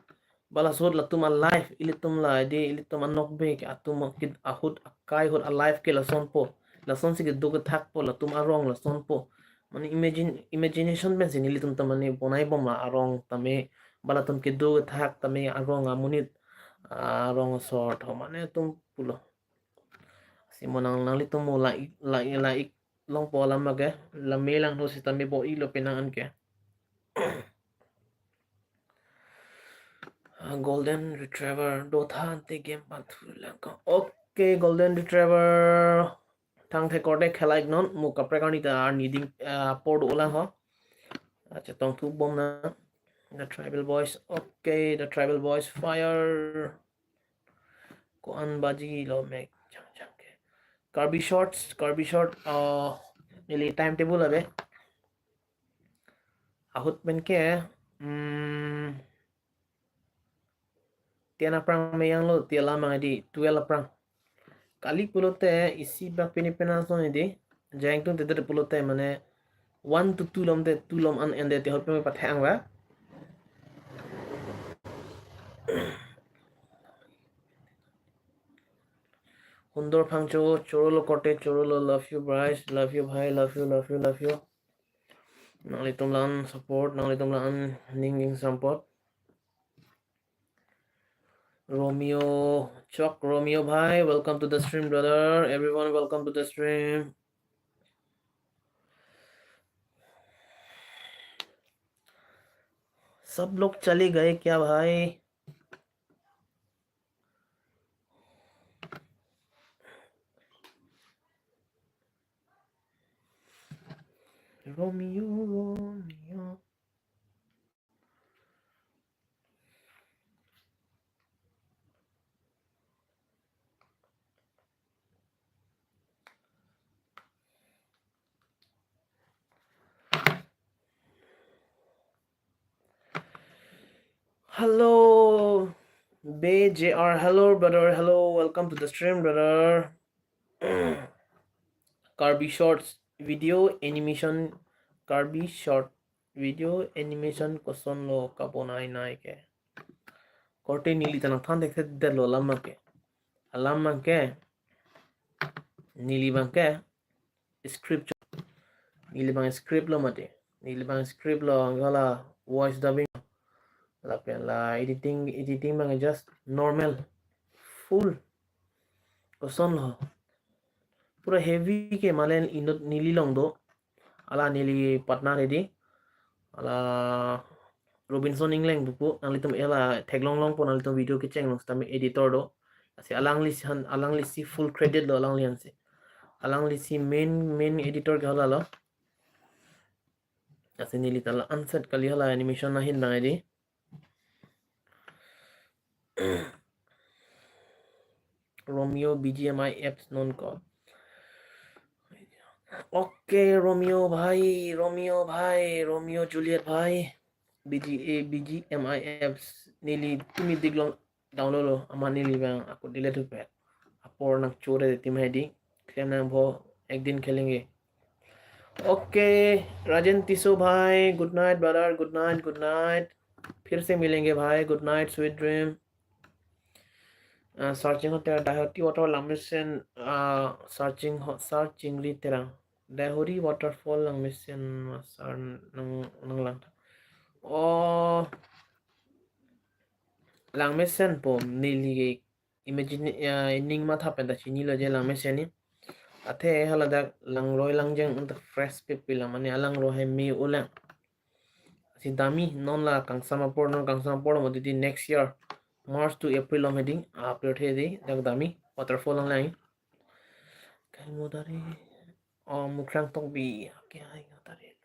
Ba laso ahut latum a-life, ilitum la hedi, ilitum anokbe ke atum ke ahut akai ahut a-life ke lasonpo. Lasonsi kedo kethakpo, latum arong lasonpo. Mane imagine, imagination pensi nelitum ta mane bonaibom la arong tame, ba latum kedo kethak tame arong amonit, arong asor tho mane atum pulo. Si mo nang, nanglitum mo la-ik, la-ik, la-ik longpo alam ke, la me langno sitame bor-ilo penang an ke. Ah, Golden Retriever, dotha ante game pathu lang ko. Okay, Golden Retriever. Thangthe korte khela-ik non, mo kaprek arni ta arni ding, ah, apor dolang ho. Ah, chetong thubom nang. The Tribal Boys. Okay, the Tribal Boys fire. Ko-an bajilo mek chang chang ke. Karbi Shorts, Karbi Short, ah, neli timetable ave. Ahut pen ke, hmm, ten aphrang me yanglo, ti alam hedi, twelve aphrang. Kali pulote isi bak pini penang ason hedi, jeng tung tedet pulote mane one to two lom te, two lom an ende te hot pe me pathang ba. Hundor Phangcho, chorolo korte, chorolo, love you, Bryce, love you, bhai, love you, love you, love you. Nanglitum la-an support, nanglitum la-an ning ning support. Romeo, Chok Romeo bhai, welcome to the stream, brother. Everyone, welcome to the stream. सब लोग चले गए क्या भाई? Romeo, Romeo. Hello. B J R, hello brother, hello, welcome to the stream, brother. Karbi Shorts video animation, Karbi Short video animation koson lo kabonai nai ke. Korte neli ta nangthan thekthe detlo alam abangke. Alam abangke neli abangke script cho-, neli abang script lo mati. Neli abang script lo, anke la voice dubbing. Lapen la editing, editing abang just normal. Full. Koson lo. Pura heavy ke malen inut neli along do. Hala neli partner hedi. Hala Robinson Engleng pu pu, nanglitum hala theklong longpo, nanglitum video kecheng along sitame editor do. Lasi alangli si han, alangli si full credit lo alangli ansi. Alangli si main, main editor ke hala lo. Lasi neli ta la anset kali hala animation ahin abang hedi. Romeo B G M I apps non ko. Okay, Romeo bhai, Romeo bhai, Romeo Juliet bhai. B G A, B G M I apps neli tumi dik along download lo, amat neli abang ako delete hupet. Apor nangchore tim hedi. Klem nangpo, ek din khelenge. Okay, Rajen Tisso bhai, good night brother, good night, good night. फिर से मिलेंगे भाई, good night, sweet dream. Uh, searching hotel, Daihori water langmesen, uh, searching ho-, searching ri Terang. Daihori waterfall langmesen, sar nang, nanglang. Oh, langmesenpo, neli ke imagine, uh, ning matha pen ta chinilo je langmesen ni. Athe haladak langroi langjeng unta fresh pe pila mane alangroi hai me-o lang. Si dami non la kangsam apor, non kangsam apor lo mati di next year March to April lo mati di, April the di, dak dami waterfall lang lang. Kai mo dari, oh, Mukrang Tokbi, okay, hai nga dari.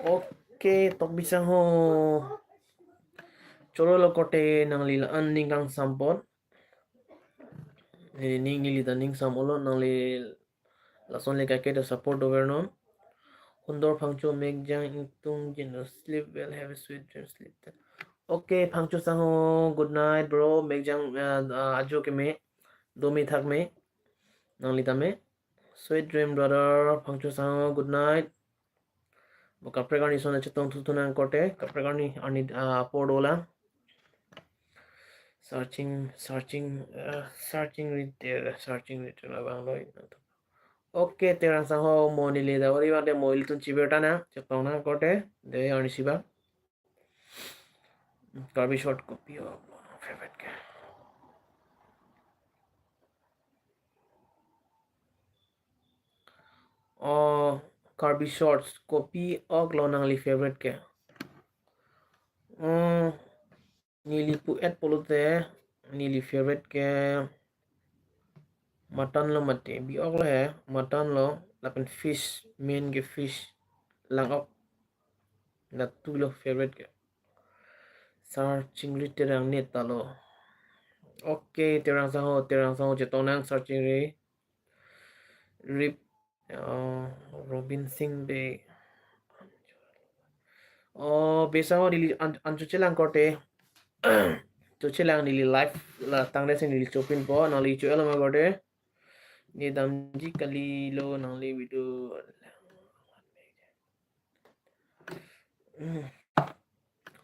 Okay, Tokbi sangho. Choro lo korte nangli la-an ning kangsam apot. Neli ning neli ta ning sam-olo, nangli lason le kaike ta support dover non. Hundor Phangcho, mekjang ingtung jino, sleep well, have a sweet dream, sleep tight. Okay, Phangcho sangho, good night bro. Mekjang, uh, uh, ajo keme, do me thak me, nangli tame. Sweet dream brother, Phangcho sangho, good night. Bo kaprek arni ason chetong thu thu nang korte, kaprek arni, arni, ah, apor dolang. Searching, searching, uh, searching ri Ter-, searching ri Terang abang lo. Okay, Terang sangho, mo neli Daihori abang te mo ilitum chiber tana, chetong nang korte, de arnisi abang. Karbi Short kopi-ok favorite ke. Oh, Karbi Shorts kopi-ok lo nangli favorite ke. Hmm, neli pu-et pulote neli favorite ke mutton lo mati, bi-ok lo he, mutton lo, lapen fish, main ke fish, lang-ok. Latu lo favorite ke. Searching ri Terang net ta lo. Okay, Terang sangho, Terang sangho chetong nang searching ri. Rip, uh, Robin Sing Bey. Oh, Bey sangho neli an, an chochelang korte. Chochelang neli live la tangte si neli chopinpo, nangli cho-et lo ma korte. Ne damji kalilo nangli video. Hmm.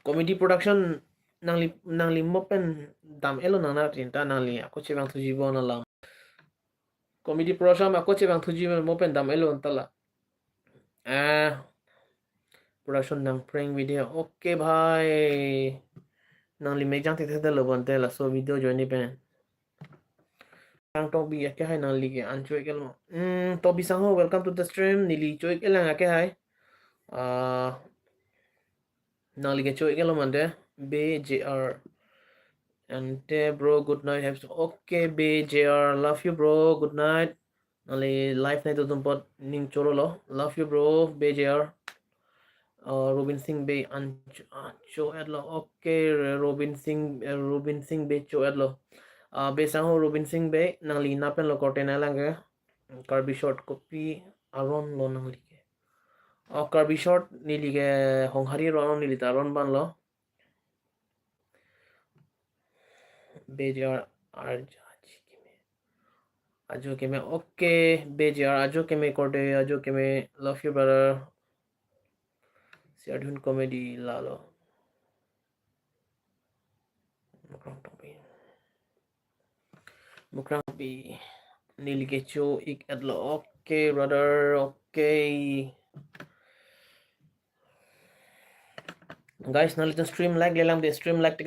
Comedy production nangli, nangli mo pen dam-et lo nang na tinta nangli ako chevang thuji bo na lam. Comedy production ako chevang thuji bo mo pen dam-et lo ta la. Ah, production nang prank video. Okay bhai. Nangli mekjang thekthe lo bonte laso video join ni pen. Ang Tokbi ake hai nangli ke an cho-et ke lo. Hmm, Tokbi sangho, welcome to the stream. Neli cho-et lang ake hai. Ah, nangli ke cho-et ke lo mante. B J R. Ante bro, good night. Have some. Okay, B J R. Love you, bro. Good night. Nangli live nai tutum apot ning choro lo. Love you, bro. B J R. Uh, Robin Sing Bey an cho-, an cho-et lo. Okay, Robin Sing, uh, Robin Sing Bey cho-et lo. Uh, Bey sangho Robin Sing Bey, nangli na pen lo korte nanglang ke. Karbi Short kopi aron lo nangli ke. Oh, Karbi Short, neli ke Honghari ron, neli ta ron banlo. B J R, arju keme. Arju keme, okay, B J R, arju keme korde, arju keme, love you, brother. Si Arjun comedy lalo. Mukrang Tongpi. Mukrang Tongpi. Neli kecho ik-etlo. Okay, brother. Okay. Guys, nanglitum stream like-le lang dei, stream like